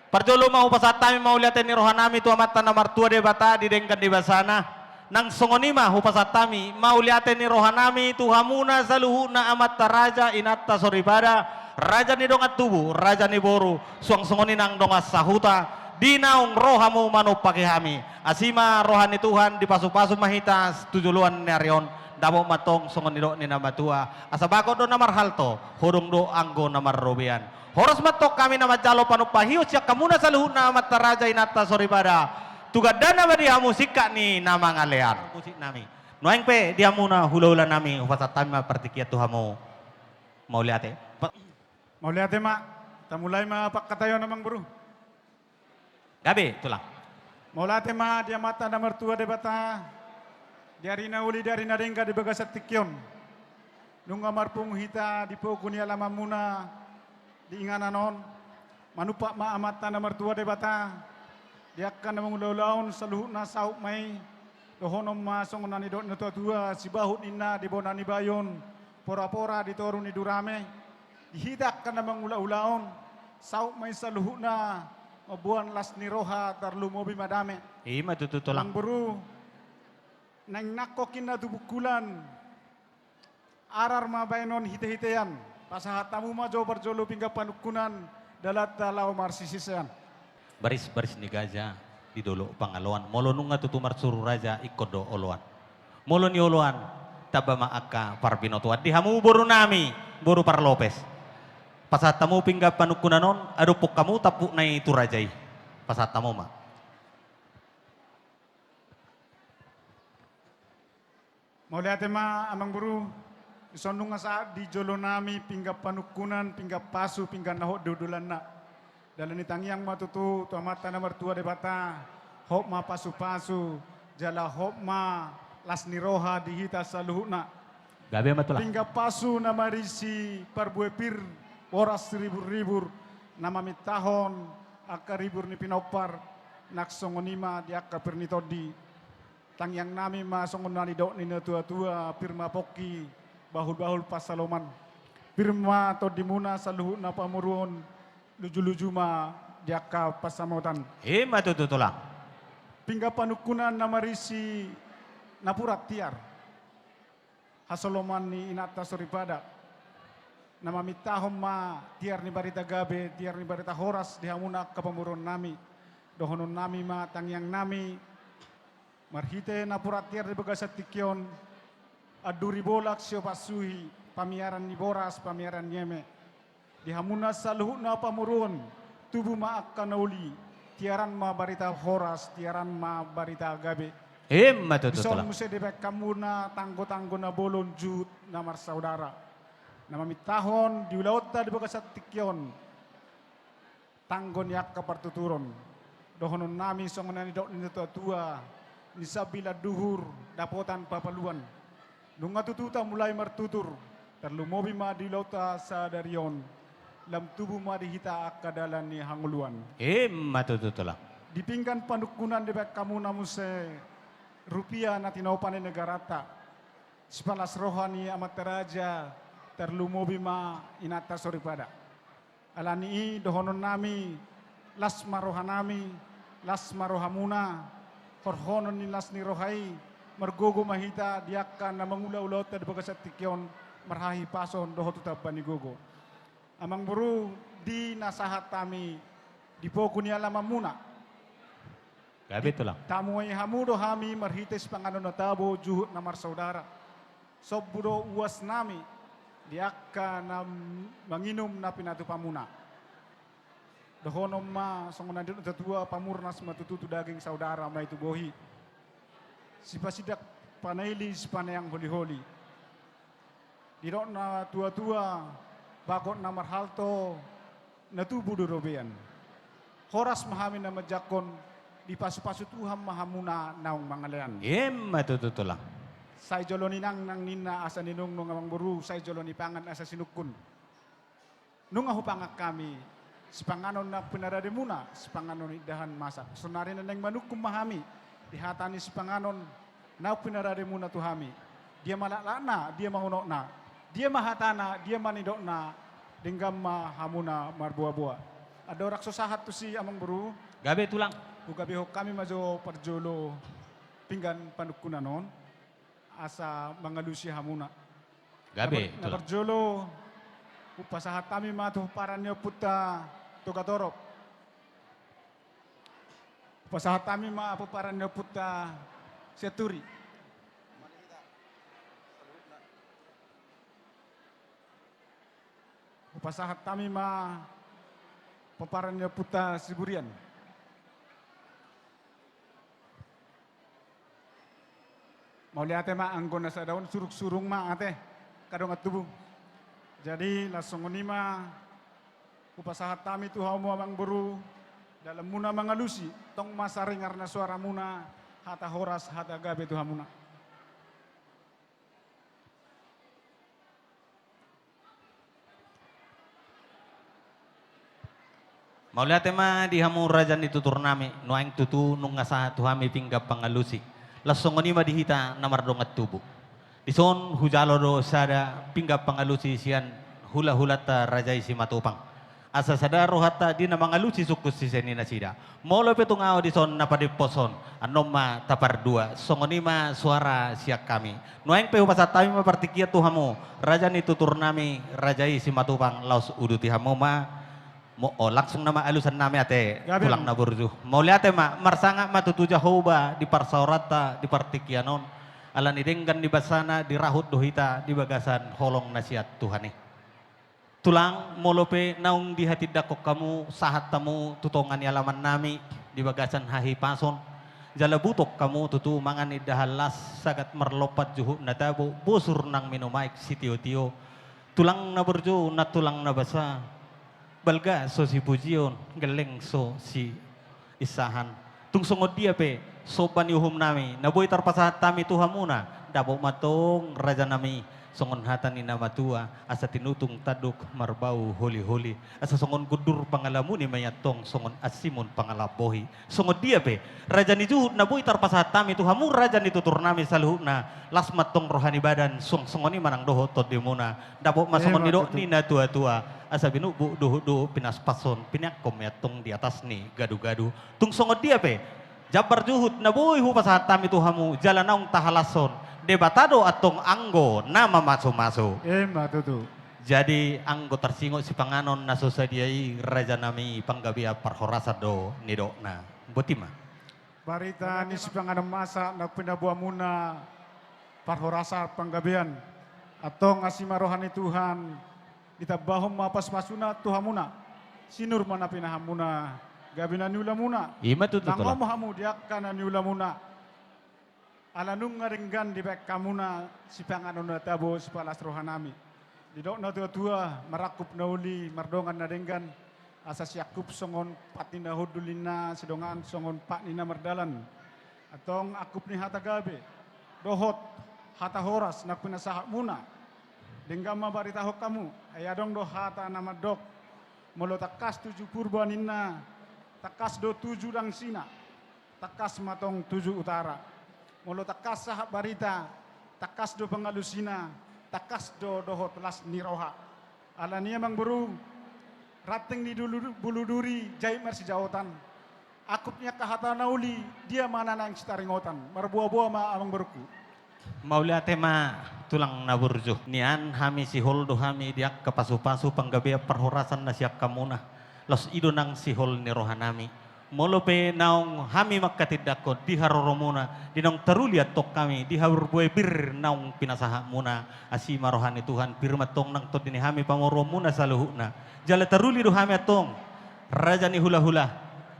parjolo ma hupasahat hami mauliate ni rohanami tu Amanta na martua Debata di denggan ni basana. Nang songon i ma hupasahat hami mauliate ni rohanami tu hamuna saluhutna amanta raja, inanta soripada, raja ni dongan tubu, raja ni boru, suang songon i nang dongan sahuta, di naung ro hamu manumpahi hami. Asi ma roha ni Tuhan, dipasu-pasu ma hita tu joloan ni ari on, dapot ma antong songon nidok ni na matua, asa bagot do na marhalto, hodong do anggo na marrobean. Horas ma antong hami na manjalo panumpahion sian hamuna saluhutna amanta raja, inanta soripada. Tu gandana ma di hamu singkat ni na mangalean. Musik nami. Nuaeng pe di hamuna hula-hula nami, hupasahat hami ma partingkian tu hamu. Mauliate. Pa- Mauliate ma. Tamulai ma pangkataion, Amangboru. Gabe, Tulang. Mauliate ma di Amanta na martua Debata, di ari na uli, di ari na denggan di bagasan tingki on. Nunga marpungu hita di pogu ni alamanmuna di inganan on, manumpak ma Amanta na martua Debata, di angka na mangula-ula on saluhutna saut ma i, dohonon ma songon na nidok ni natua-tua, sibahut ninna di bona ni bayon, pora-pora di toru ni durame, di hita angka na mangula-ula on, saut ma i saluhutna, mamboan las ni roha, tarlumobi ma dame. I ma tutu, Tulang. Amangboru, naeng nangkok inna tu bungkulan, arar ma baenon hite-hitean, pasahat hamu ma jo parjolo pinggan panungkunan, dalanta laho marsisisean. Baris-baris ni gaja di Dolok Pangaloan, molo nunga tutu marsuru raja ingkon do oloan. Molo nioloan, tamba ma angka parbinotoan di hamu boru nami, boru parlopes. Pasahat hamu pinggan panungkunan on, adophon hamu tampukna i tu raja i. Pasahat hamu ma. Mauliate ma, Amangboru, dison nunga sahat di jolo nami pinggan panungkunan, pinggan pasu, pinggan na hot di hundulanna. Dalan ni tangiang ma tutu tu Amanta na martua Debata, hot ma pasu-pasu, jala hot ma las ni roha di hita saluhutna. Gabe ma, Tulang. Pinggan pasu na marisi parbue pir, boras ribur-ribur, na mamintahon angka ribur ni pinompar, nang songon i ma di angka pir ni tondi. Tangiang nami ma songon na nidok ni natua-tua, pir ma pongki, bahul-bahul pansalongan. Pir ma tondimuna saluhutna pamoruon, luju-luju ma di angka pansamotan. I ma tutu, Tulang. Pinggan panungkunan na marisi napuran tiar, hasoloman ni inanta soripada, na mamintahon ma tiar ni barita gabe, tiar ni barita horas di hamuna angka pamoruon nami. Dohonon nami ma tangiang nami, marhite napuran tiar di bagasan tingki on, anduri bolak siopat suhi, pamiaran ni boras, pamiaran ni eme. Di hamuna saluhutna pamoruon, tubu ma angka na uli, tiaran ma barita horas, tiaran ma barita gabe. I ma tutu, Tulang. Dison muse dibaen hamuna tanggo-tanggo na bolon, juhut na marsaudara, na mamintahon di ulaonta di bagasan tingki on, tanggo ni angka partuturon. Dohonon nami songon na nidok ni natua-tua, ni sambilan duhur dapotan papaluan. Nunga tutu tamulai martutur, tarlumobi ma di ulaonta sadari on, lam tubu ma di hita angka dalan ni hangoluan. I ma tutu, Tulang. Di pinggan panungkunan dibaen hamuna muse rupia na tinopa ni negaranta, sipalas roha ni amanta raja, tarlumobi ma inanta soripada. Ala ni i dohonon nami, las ma roha nami, las ma rohamuna, horhonon ni las ni roha i, margogo ma hita di angka na mangula-ula ulaonta di bagasan tingki on, marhahipason dohot tu tamba ni gogo. Amangboru, di na sahat hami di pogu ni alamanmuna. Gabe, Tulang. Tamuai hamu do hami marhite sipanganon na tabo, juhut na marsaudara. Sombu do uas nami di angka na manginum na pinatupamuna. Dohonon ma songon na nidok ni natua-tua, pamurnas ma tutu tu daging, saudara ma i tu bohi. Sipasindak panaili, sipaneang holi-holi. Didok natua-tua, bagot na marhalto, na tubu do robean. Horas ma hami na manjangkon, dipasu-pasu Tuhan ma hamuna naung mangalean. I ma tutu, Tulang. Sai jolo ninangnang ninna asa ninungnung, Amangboru, sai jolo nipangan asa sinungkun. Nunga hupangan hami sipanganon na pinarademuna, sipanganon indahan masak. Saonari na naeng manungkun ma hami di hata ni sipanganon na pinarademuna tu hami. Dia ma laklakna, dia ma unokna, dia ma hatana, dia ma nidokna, denggan ma hamuna marboaboa. Andorang so sahat tusi, amangboru. Gabe, tulang. Hugabehon hami ma jo parjolo pinggan panungkunan on, asa mangalusi hamuna. Gabe, na par-, na tulang. Parjolo, hupasahat hami ma tu pomparan ni ompunta Togatorop. Hupasahat hami ma pomparan ni ompunta Sianturi. Hupasahat hami ma pomparan ni ompunta Siburian. Mauliate ma, anggo na sada on surung-surung ma ate, angka dongan tubu. Jadi, laos songon i ma hupasahat hami tu hamu, amangboru, dalanmuna mangalusi, tong ma saringar na suaramuna, hata horas, hata gabe tu hamuna. Mauliate ma di hamu raja ni tuturnami, nuaeng tutu nunga sahat tu hami pinggan pangalusi. Laos songon i ma di hita na mardongan tubu. Dison hujalo do sada pinggan pangalusi sian hulahulanta raja i Simatupang. Asa sada rohanta di na mangalusi sungkun sisean ni nasida. Molo pe tung ahu dison na pademposon, annon ma tapardua, songon i ma suara sian hami. Nuaeng pe hupasahat hami ma partingkian tu hamu, raja ni tuturnami, raja i Simatupang, laos uduti hamu ma. Mo-, o, langsung nama alusannami ate, gabe, tulang na burju. Mauliate ma, marsangap ma tutu Jahowa di parsaoranta, di partingkian on. Ala ni denggan ni basana, dirahut do hita di bagasan holong na sian Tuhan i. Tulang, molo pe naung dihatindangkon hamu, sahat hamu tu tonga ni alamannami di bagasan hahipason, jala butok hamu tutu mangan indahan las, sagat marlompan juhut na tabo, bosur nang minum aek sitiotio. Tulang na burju, na tulang na basa, balga so sipujion, gelleng so si insahan. Tung songon dia pe somba ni uhumnami na boi tarpasahat hami tu hamuna, dapot ma tong rajanami, songon hata ni na matua, asa tinutung tanduk marbau holiholi, asa songon gundur pangalamuni ma i antong, songon ansimun pangalambohi. Songon dia pe raja ni juhut na boi tarpasahat hami tu hamu raja ni tuturnami saluhutna, las ma antong roha ni badan, suang songon i ma nang dohot tondimuna. Dapot ma songon nidok ni natuatua, asa binukbuk duhutduhut pinaspashon, pineangkon ma i antong di atas ni gadugadu. Tung songon dia pe jambar juhut na boi hupasahat hami tu hamu, jala naung tahalashon, Debata do antong anggo na mamasumasu. Ima tutu. Jadi anggo tarsingot sipanganon na so sadia i, rajanami, panggabean parhorasan do nidokna. Boti ma. Barita ni sipanganon masak na pinaboamuna, parhorasan panggabean. Antong asi ma roha ni Tuhan, ditambahon ma paspasuna tu hamuna. Sinur ma na pinahanmuna, gabe na niulamuna. Ima tutu, tulang. Lango ma hamu di angka na niulamuna. Ala nunga denggan dibaen hamuna sipanganon na tabo, sipalas rohanami. Didok natuatua, marangkup na uli, mardongan na denggan, asa siangkup songon pat ni na hundul ninna, sidongan songon pat ni na mardalan. Antong angkup ni hata gabe, dohot hata horas na pinasahatmuna. Denggan ma baritahon hamu, ai adong do hata na mandok, molo tangkas tuju Purba ninna, tangkas do tuju dangsina. Tangkas ma tong tuju utara. Molo tangkas sahat barita, tangkas do pangalusina, tangkas do dohot las ni roha. Alani i, amangboru, ranting ni dulu, bulu duri, jait marsijaotan. Angkup ni angka hata na uli, dia ma na naeng sitaringotan. Marboaboa ma, amangborungku. Mauliate ma, tulang na burju. Nian hami sihol do hami di angka pasupasu panggabean parhorasan na sian hamuna. Laos i do nang sihol ni rohanami. Molo pe naung hami mangkatindangkon di haroromuna, di naung taruli antong hami di habur bue pir naung pinasahatmuna, asi ma roha ni Tuhan, pir ma antong nang tondi ni hami pamoruonmuna saluhutna. Jala taruli do hami antong, raja ni hulahula,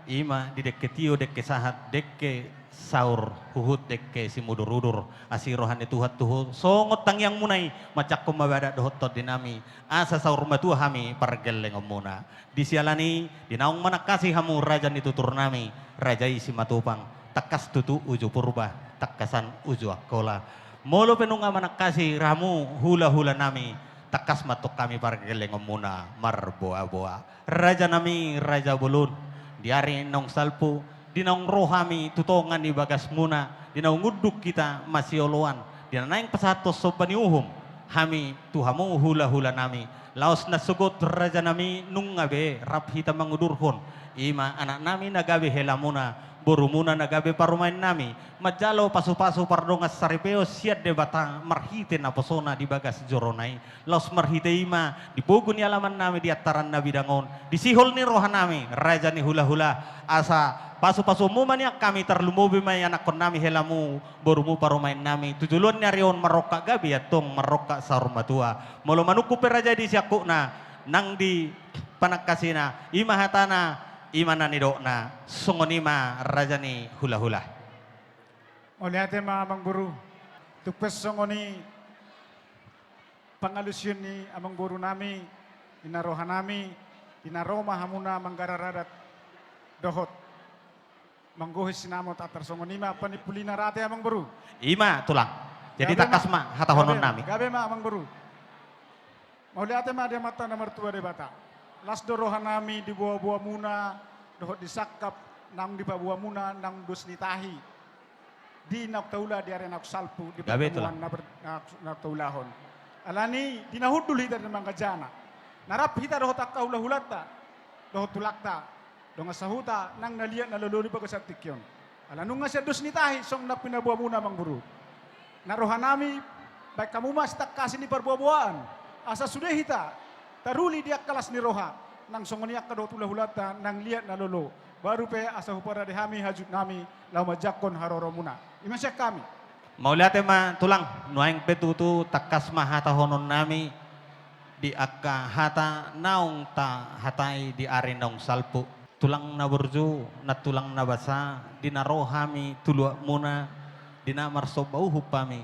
ima di dengke tio, dengke sahat, dengke saur, huhut dengke simudurudur, asi roha ni Tuhan tu ho, songon tangiangmuna i, manjangkon ma badan dohot tondinami, asa saur matua hami pargellengonmuna. Di siala ni i, di naung manangkasi hamu raja ni tuturnami, raja i Simatupang, tangkas tutu uju Purba, tangkasan uju Angkola. Molo pe nunga manangkasi hamu hulahulanami, Tangkas ma antong hami pargellengonmuna marboaboa. Rajanami, raja bolon, di ari naung salpu, di naung ro hami tu tonga ni bagasmuna, di naung unduk hita masioloan, di na naeng pasahathon somba ni uhum hami tu hamu hulahulanami. Laos na sogot, rajanami, nunga be rap hita mangudurhon, i ma anaknami na gabe helamuna, borumuna na gabe parumaennami, manjalo pasupasu pardongansaripeon sian Debata marhite naposona di bagas jorona i. Laos marhite i ma di pogu ni alamannami di antaran na bidang on, di sihol ni rohanami, raja ni hulahula, asa pasupasuonmu ma nian hami, tarlumobi ma i anakkonnami helamu, borumu parumaennami, tu joloan ni ari on marrongkap gabe antong marrongkap saur matua. Molo manungkun pe raja i di siangkupna nang di panangkasina, i ma hatana, i ma na nidokna, songon i ma raja ni hulahula. Mauliate ma amangboru. Tung pe songon i pangalusion ni amangborunami, di na rohanami, di na ro ma hamuna manggarar adat dohot manggohi sinamot, antar songon i ma panimpulina, rate amangboru. I ma tulang. Jadi gabe ma, tangkas ma hatahononnami. Gabe ma amangboru. Mauliate ma di Amanta na martua Debata. Las do rohanami di boaboamuna dohot di sangkap naung dipaboamuna naung dos ni tahi di naung taula di ari naung salpu, di pertemuan na ber-, na, naung taulahon. Alani di na hundul hita di na manganjana, na rap hita dohot angka hulahulanta dohot tulangta, dongan sahuta nang na liat na lolo di bagasan tingki on. Ala nunga sian dos ni tahi songon na pinaboamuna amangboru. Na rohanami, baen hamu ma sitangkasi ni parboaboaan, asa sude hita taruli di angka las ni roha, nang songon i angka dohot hulahulanta nang liat na lolo. Baru pe asa huparade hami hajutnami laho manjangkon haroromuna. I ma sian hami. Mauliate ma tulang, nuaeng pe tutu tangkas ma hatahononnami di angka hata naung tahatai di ari naung salpu. Tulang na burju, nantulang na basa, di na ro hami tu luatmuna, di na marsomba uhum hami,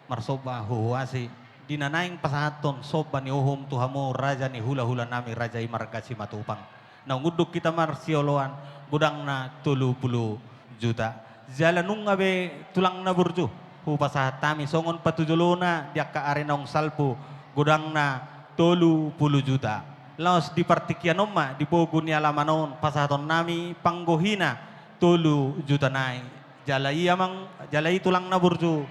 marsomba huhuasi, di na naeng pasahathon somba ni uhum tu hamu raja ni hulahulanami, raja i marga Simatupang. Naung unduk hita marsioloan, godangna tolu pulu juta. Jala nunga be tulang na burju, hupasahat hami songon patujolona di angka ari naung salpu, godangna tolu pulu juta. Laos di partingkian on ma, di pogu ni alaman on, pasahatonnami panggohina tolu juta nai. Jala i amang, jala i tulang na burju,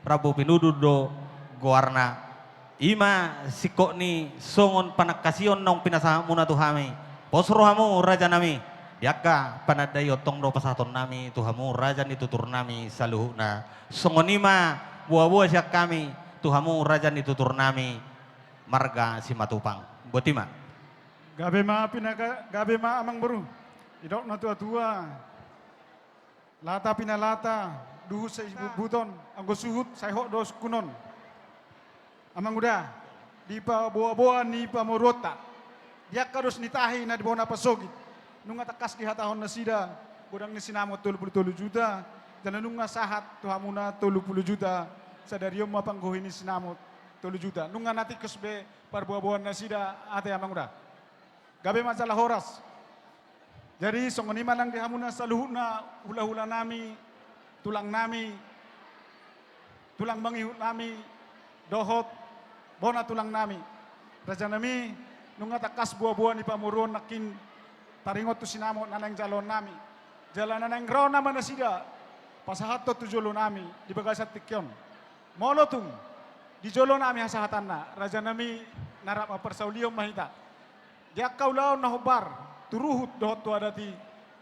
Rambu Pinudun do goarna. I ma singkop ni songon panangkasion naung pinasahatmuna tu hami. Pos rohamu rajanami, di angka panandaion tong do pasahatonnami tu hamu raja ni tuturnami saluhutna. Songon i ma boaboa sian hami tu hamu raja ni tuturnami marga Simatupang. Boti ma. Gabe ma pinaga-, gabe ma amangboru. Didok na tuatua. Lata pinalata, duhut sai butbuton, anggo suhut sai hot do sungkunon. Amanguda, di paboaboa ni pamoruonta, di angka dos ni tahi na di bona pasogit, nunga tangkas dihatahon nasida godang ni sinamot tolu pulu tolu juta, jala nunga sahat tu hamuna tolu pulu juta, sadari on ma panggohi ni sinamot tolu juta. Nunga na tingkos be parboaboan nasida, ate amanguda. Gabe ma jala horas. Jadi songon i ma nang di hamuna saluhutna, hulahulanami, tulangnami, tulang mangihutnami, dohot bona tulangnami. Rajanami, nunga tangkas boaboa ni pamoruon nangkin taringot tu sinamot na naeng jaloonnami. Jala na naeng ro nama nasida pasahathon tu jolonami di bagasan tingki on. Molo tung di jolonami hasahatanna, rajanami, na rap mamparsaulion ma hita. Di angka ulaon na hombar, tu ruhut dohot tu adat i,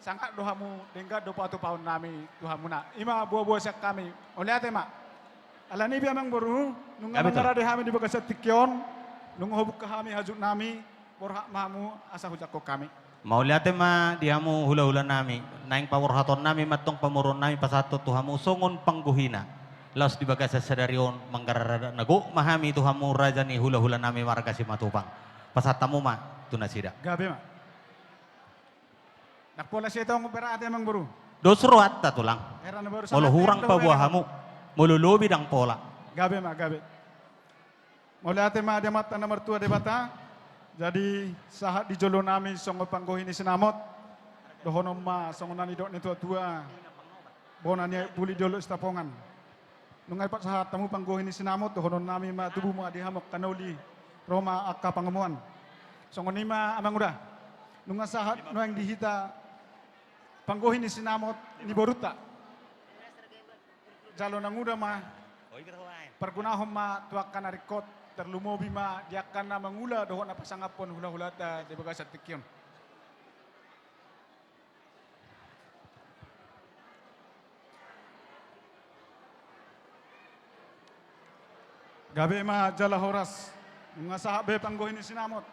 sangap do hamu, denggan do patupaonnami tu hamuna. I ma boaboa sian hami. Mauliate ma. Alani i pe amangboru, nunga mangarade hami di bagasan tingki on, nunga hubuka hami hajutnami, borhat ma hamu asa hujangkon hami. Mauliate ma di hamu hulahulanami, naeng paborhatonnami ma antong pamoruonnami pasahathon tu hamu songon panggohina. Laos di bagasan sadari on manggarar adat na gok ma hami tu hamu raja ni hulahulanami marga Simatupang. Pasahat hamu ma tu nasida. Gabe ma. Ndang pola sai tong berarti amangboru. Dos rohanta tulang. Molo hurang paboa hamu, molo lobi ndang pola. Gabe ma, gabe. Mauliate ma di Amanta na martua Debata. Jadi sahat di jolonami songon panggohi ni sinamot, dohonon ma songon na nidok ni tuatua, bona ni aek puli di Dolok Sitapongan. Nunga dipasahat hamu panggohi ni sinamot, dohononnami ma tubu ma di hamu angka na uli Ro ma angka pangomoan. Songon i ma amang uda. Nunga sahat nuaeng di hita panggohi ni sinamot ni borunta. Jalo nanguda ma, pargunahon ma tu angka na ringkot, tarlumobi ma di angka na mangula dohot na pasangaphon hulahulanta di bagasan tingki on. Gabe ma jala horas. Nunga sahat be panggohi ni sinamot.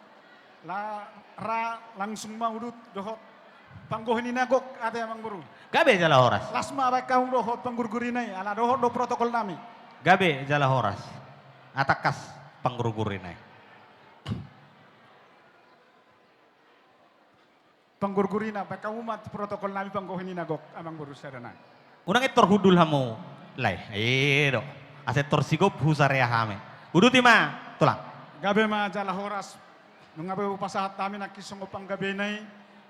La, ra langsung ma udut dohot panggohi ni na gok, ate amang boru. Gabe jala horas. Las ma baen hamu dohot panggurgurina i, ala dohot do protokol nami. Gabe jala horas. Atangkas panggurgurina i. Panggurgurina, baen hamu ma protokol nami panggohi ni na gok, amang boru sada nai. Unang ettor hundul hamu, lae. I do. Asa ettor sigop husarea hami. Uduti ma, tulang. Gabe ma jala horas. Nunga be hupasahat hami nangkin songon panggabena i,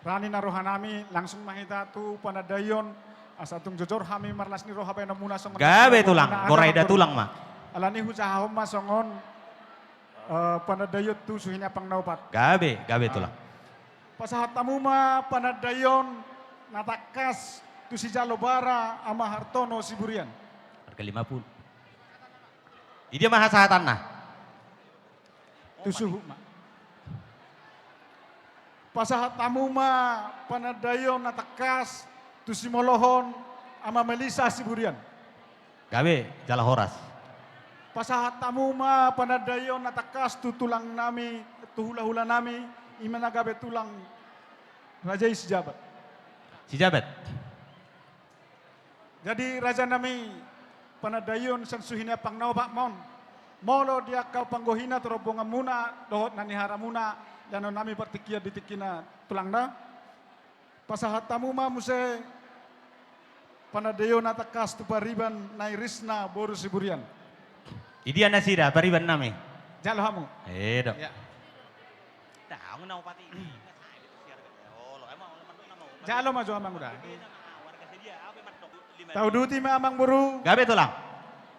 rani na roha nami, langsung ma hita tu panandaion, asa tung jojor hami marlas ni roha baenonmuna songon. Gabe tulang, amang boru. Borai da tulang ma. Alani hujahahon ma songon, eh, panandaion tu suhi ni ampang na opat. Gabe, gabe tulang. Pasahat hamu ma panandaion na tangkas tu sijalo bara Ama Hartono Siburian. Harga lima puluh. Idia ma hasahatanna. Tu suhut ma. Pasahat hamu ma panandaion na tangkas tu simolohon Ama Melisa Siburian. Gabe jala horas. Pasahat hamu ma panandaion na tangkas tu tulang nami, tu hulahula nami, i ma na gabe tulang raja i Sijabat. Sijabat. Jadi raja nami, panandaion sian suhi ni ampang na opat ma on. Molo di angka panggohina tu rombonganmuna dohot na niharamuna, ianon nami partingkian di tingkina tulang da. Pasahat hamu ma muse panandaion na tangkas tu pariban nai Risna boru Siburian. Idia nasida pariban nami? Jalo hamu. I do. Ya. Jalo ma jo amang uda. Tauduti ma amang boru. Gabe tulang.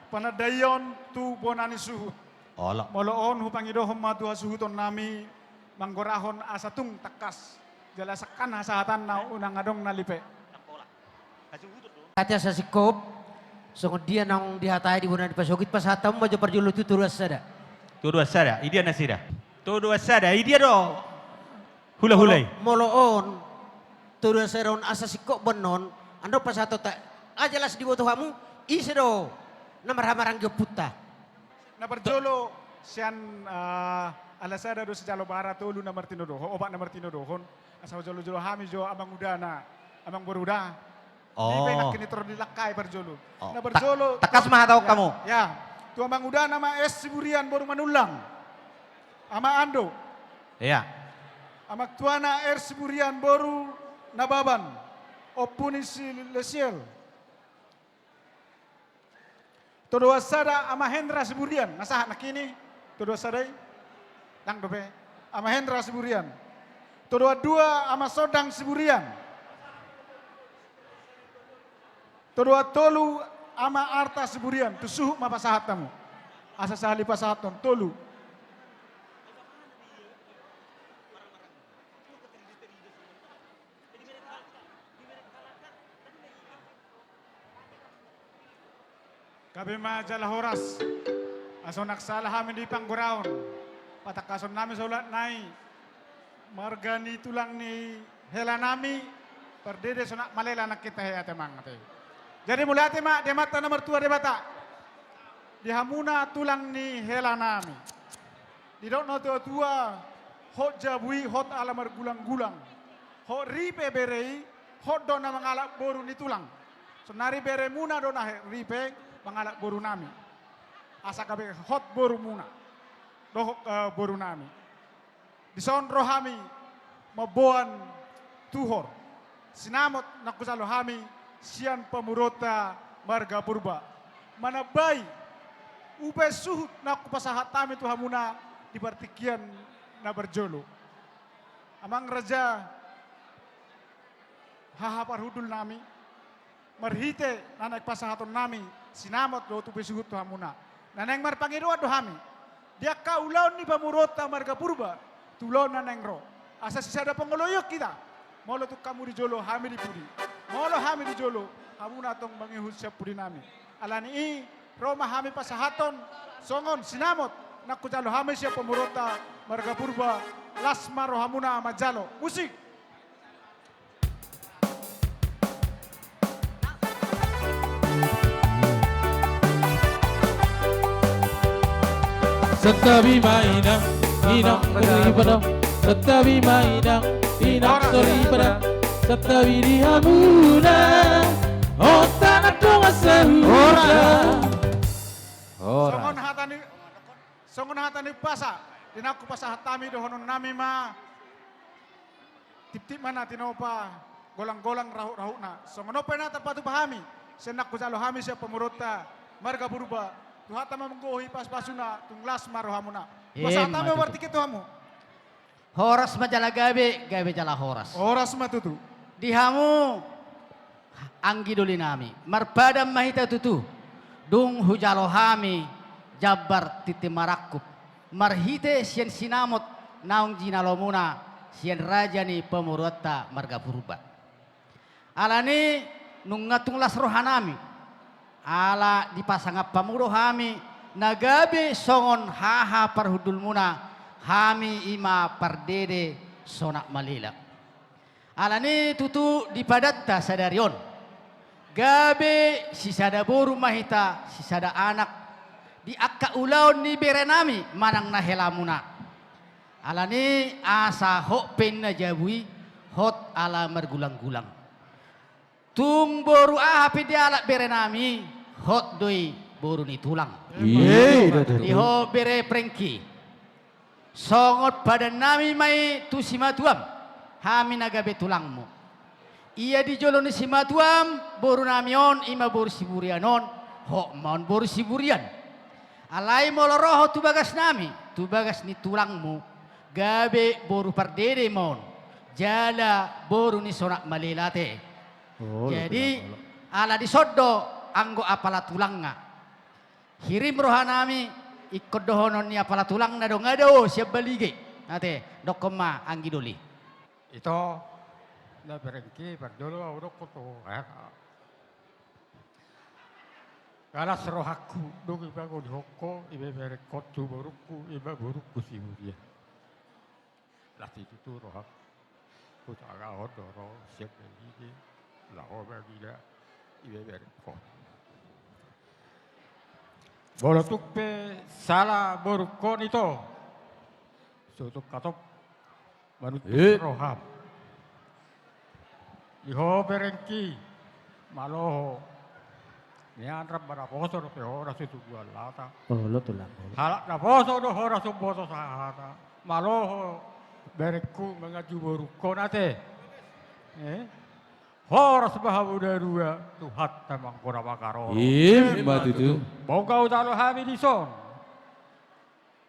Panandaion tu bona ni suhut. Olo. Molo on hupangidohon ma tu hasuhuton nami manggorahon asa tung tangkas. Jala sangkan hasahatanna unang adong na lipe. Ate asa singkop, songon dia naung dihatai di bona ni pasogit, pasahat hamu ma jo parjolo tu todoan sada. Todoan sada, idia nasida? Todoan sada, idia do hulahula i? Molo, molo on, todoan sada on asa singkop boanon, andorang pasahatonta, ah, jelas diboto hamu, ise do na marhamaranggi ompunta. Na parjolo sian, eh, ala sada do sijalo bara, tolu na martinodohon, opat na martinodohon. Asa hujolojolo hami jo amang udana, amang boru da. Oh. Di pe nangkin i tor dilangkai parjolo. Oh. Na parjolo. Ta-, tangkas ma hatahon hamu. Ya. Tu amang udana ma S Siburian boru Manullang. Ama Ando. Iya. Amang tuana R Siburian boru Nababan. Ompu ni si Lesiel. Todoan sada Ama Hendra Siburian, na sahat nangkin i, todoan sada i, ndang dope, Ama Hendra Siburian. Todoan dua Ama Sondang Siburian. Todoan tolu Ama Arta Siburian, tu suhut ma pasahat hamu. Asa sahali pasahathon, tolu. Gabe ma jala horas. Asa unang sala hami di panggoraon. Patangkason nami saulak nai. Marga ni tulang ni hela nami. Pardede sonang malela nangkin tahe ate amang ate. Jadi mauliate ma di Amanta na martua Debata. Di hamuna tulang ni hela nami. Didok na tuatua, hot jabu i hot ala margulanggulang. Hot ripe bere i, hot do na mangalap boru ni tulang. Sonari beremuna do na hot ripe mangalap boru nami. Asa gabe hot borumuna. Dohot, eh, boru nami. Dison ro hami mamboan tuhor. Sinamot na hujalo hami sian pamoruonta marga Purba. Manambai upa suhut na hupasahat hami tu hamuna di partingkian na parjolo. Amang raja, haha parhundul nami, marhite na naeng pasahaton nami sinamot dohot upa suhut tu hamuna. Na naeng marpangidoan do hami. Di angka ulaon ni pamoruonta marga Purba tu ulaon na naeng ro, asa sisada pangoloion hita. Molo tung hamu di jolo, hami di pudi. Molo hami di jolo, hamu na tong mangihut sian pudinami. Alani i, ro ma hami pasahathon songon sinamot na hujalo hami sian pamoruonta marga Purba. Las ma rohamuna manjalo. Musik. Santabi ma inang, inang soripada. Santabi ma inang, inang soripada. Santabi di hamuna, hota na dongan sahuta. Horas. Songon hata ni, songon hata ni umpasa, di na hupasahat hami dohononnami ma. Tiptip ma na tinopa, golanggolang rahut-rahutna. Songon on pe na tarpatupa hami sian na hujalo hami sian pamoruonta marga Purba. Tuhanta ma manggohi pasupasuna, tung las ma rohamuna. Pasahat hami ma martingki tu hamu. Horas ma jala gabe, gabe jala horas. Horas ma tutu. Di hamu anggi dolinami, marpadan ma hita tutu. Dung hujalo hami jambar tintin marangkup marhite sian sinamot naung jinalomuna sian raja ni pamoruonta marga Purba. Alani nunga tung las rohanami, ala dipasangap hamu do hami na gabe songon haha parhundulmuna, hami i ma pardede Sonak Malela. Alani tutu di padanta sadari on, gabe sisada boru ma hita, sisada anak, di angka ulaon ni berenami manang na helamuna. Alani asa hot pe ninna jabu i, hot ala margulanggulang. Tung boru aha pe dialap berenami, hot do i boru ni tulang. Iya, iya, iya. Di ho bere Prengki. Songon padannami ma i tu simatuam, hami na gabe tulangmu. Ia di jolo ni simatuam, borunami on, i ma boru Siburian on, hot ma on boru Siburian. Alai molo ro ho tu bagasnami, tu bagas ni tulangmu, gabe boru pardede ma on, jala boru ni Sonak Malela ate. Oh, jadi, betul, betul. Ala dison do anggo apala tulangna. Hirim rohanami, ingkon dohonon ni apala tulangna do nga do sian Balige. Ate, dokkon ma anggi doli. Ito, na berengki, parjolo au dokkon tu, eh. Galas rohangku, dung iba godihonku, iba berengkon tu borungku, iba borungku Siburian. Las i tutu rohangku. Hutangahon do ro sian Balige, laho mangida ibeberengkon. Molo tung pe sala borungkon ito, so tung hatop manuntung roham. Di ho berengki, malo ho. Nian rap ma naposo dope ho na so tubuan lata. Olo tulang. Halak naposo do ho na so boto sahata. Malo ho berengku manganju borungkon ate. Eh? Horas ma hamu na dua, Tuhanta ma anggo na mangaroro. Ima tutu. Bongga hujalo hami dison.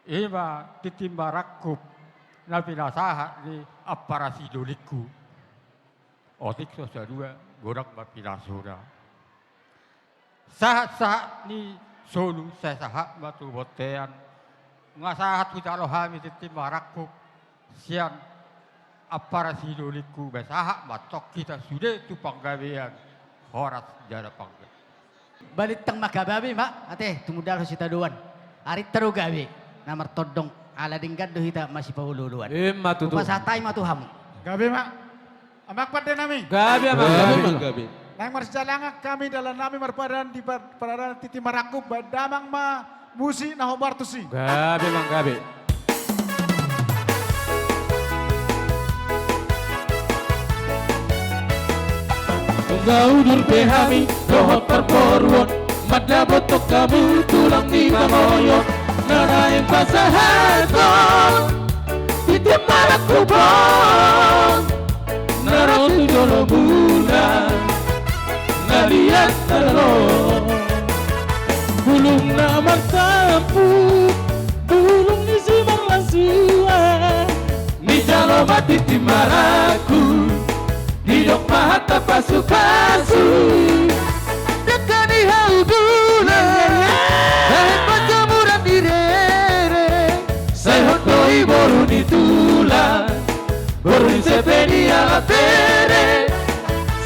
Ima tintin marangkup na pinasahat ni ampara sidolingku. Otik so satua, godang ma pinasuna. Sahat-sahat ni solu, sai sahat ma tu bontean. Nga sahat hujalo hami tintin marangkup sian ampara sidolingku, ba sahat ma tong hita sude tu panggabean. Horas jala panggabean. Balintang ma gabe ma, ate, tumundalhon sitadoan. Arinta do gabe na martondong, ala denggan do hita masipaolo-oloan. Ima tutu. Hupasahat hami ma tu hamu. Gabe ma. Amang pandenami. Gabe, amang. Gabe, gabe. Naeng marsijalangan hami dalannami marpadan di par-, paradanan tintin marangkup, baen damang ma musik na hombar tusi. Gabe, amang, gabe. Nunga udur pe hami dohot parboruon, mandapothon hamu tulang ni pamoruon, na naeng pasahathon tintin marangkup on. Na ro tu jolomuna, na liat na lolo, bulung na marsamput, bulung ni simarlasua. Nijalo ma tintin marangkup, didok ma hata pasu-pasu. Denggan ni hau tulang, bahen panjamuran ni rere. Boru ni Sepe di Alap Bere,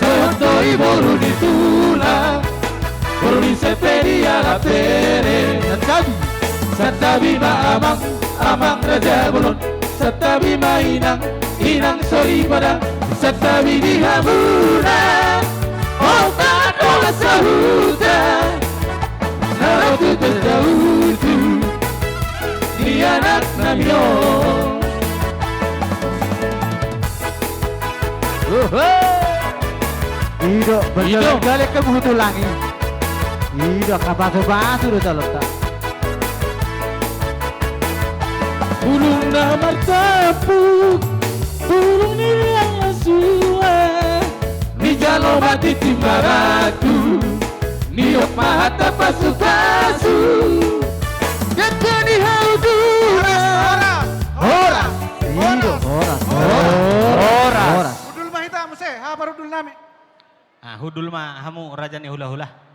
songon i boru ni tulang. Boru ni Sepe di Alap Bere. Santabi. Santabi ma amang, amang raja bolon. Santabi ma inang, inang soripada. Santabi di hamuna, otak olah sahuta. Na ro tu pesta uju ni anaknami on. Uhu. I do, i do. Bergale-gale ke buhu tulang i. I do, angka pasu-pasu do calonta. Bulung na martampuk, bulung ni riang na sua. Dijalo ma tintin maratu, nidok ma hata pasu-pasu. Dengke ni hau dula. Horas, horas. Horas. I do, horas. Horas. Horas. Hundul ma hita muse, aha parhundulnami? Ah, hundul ma hamu raja ni hula-hula.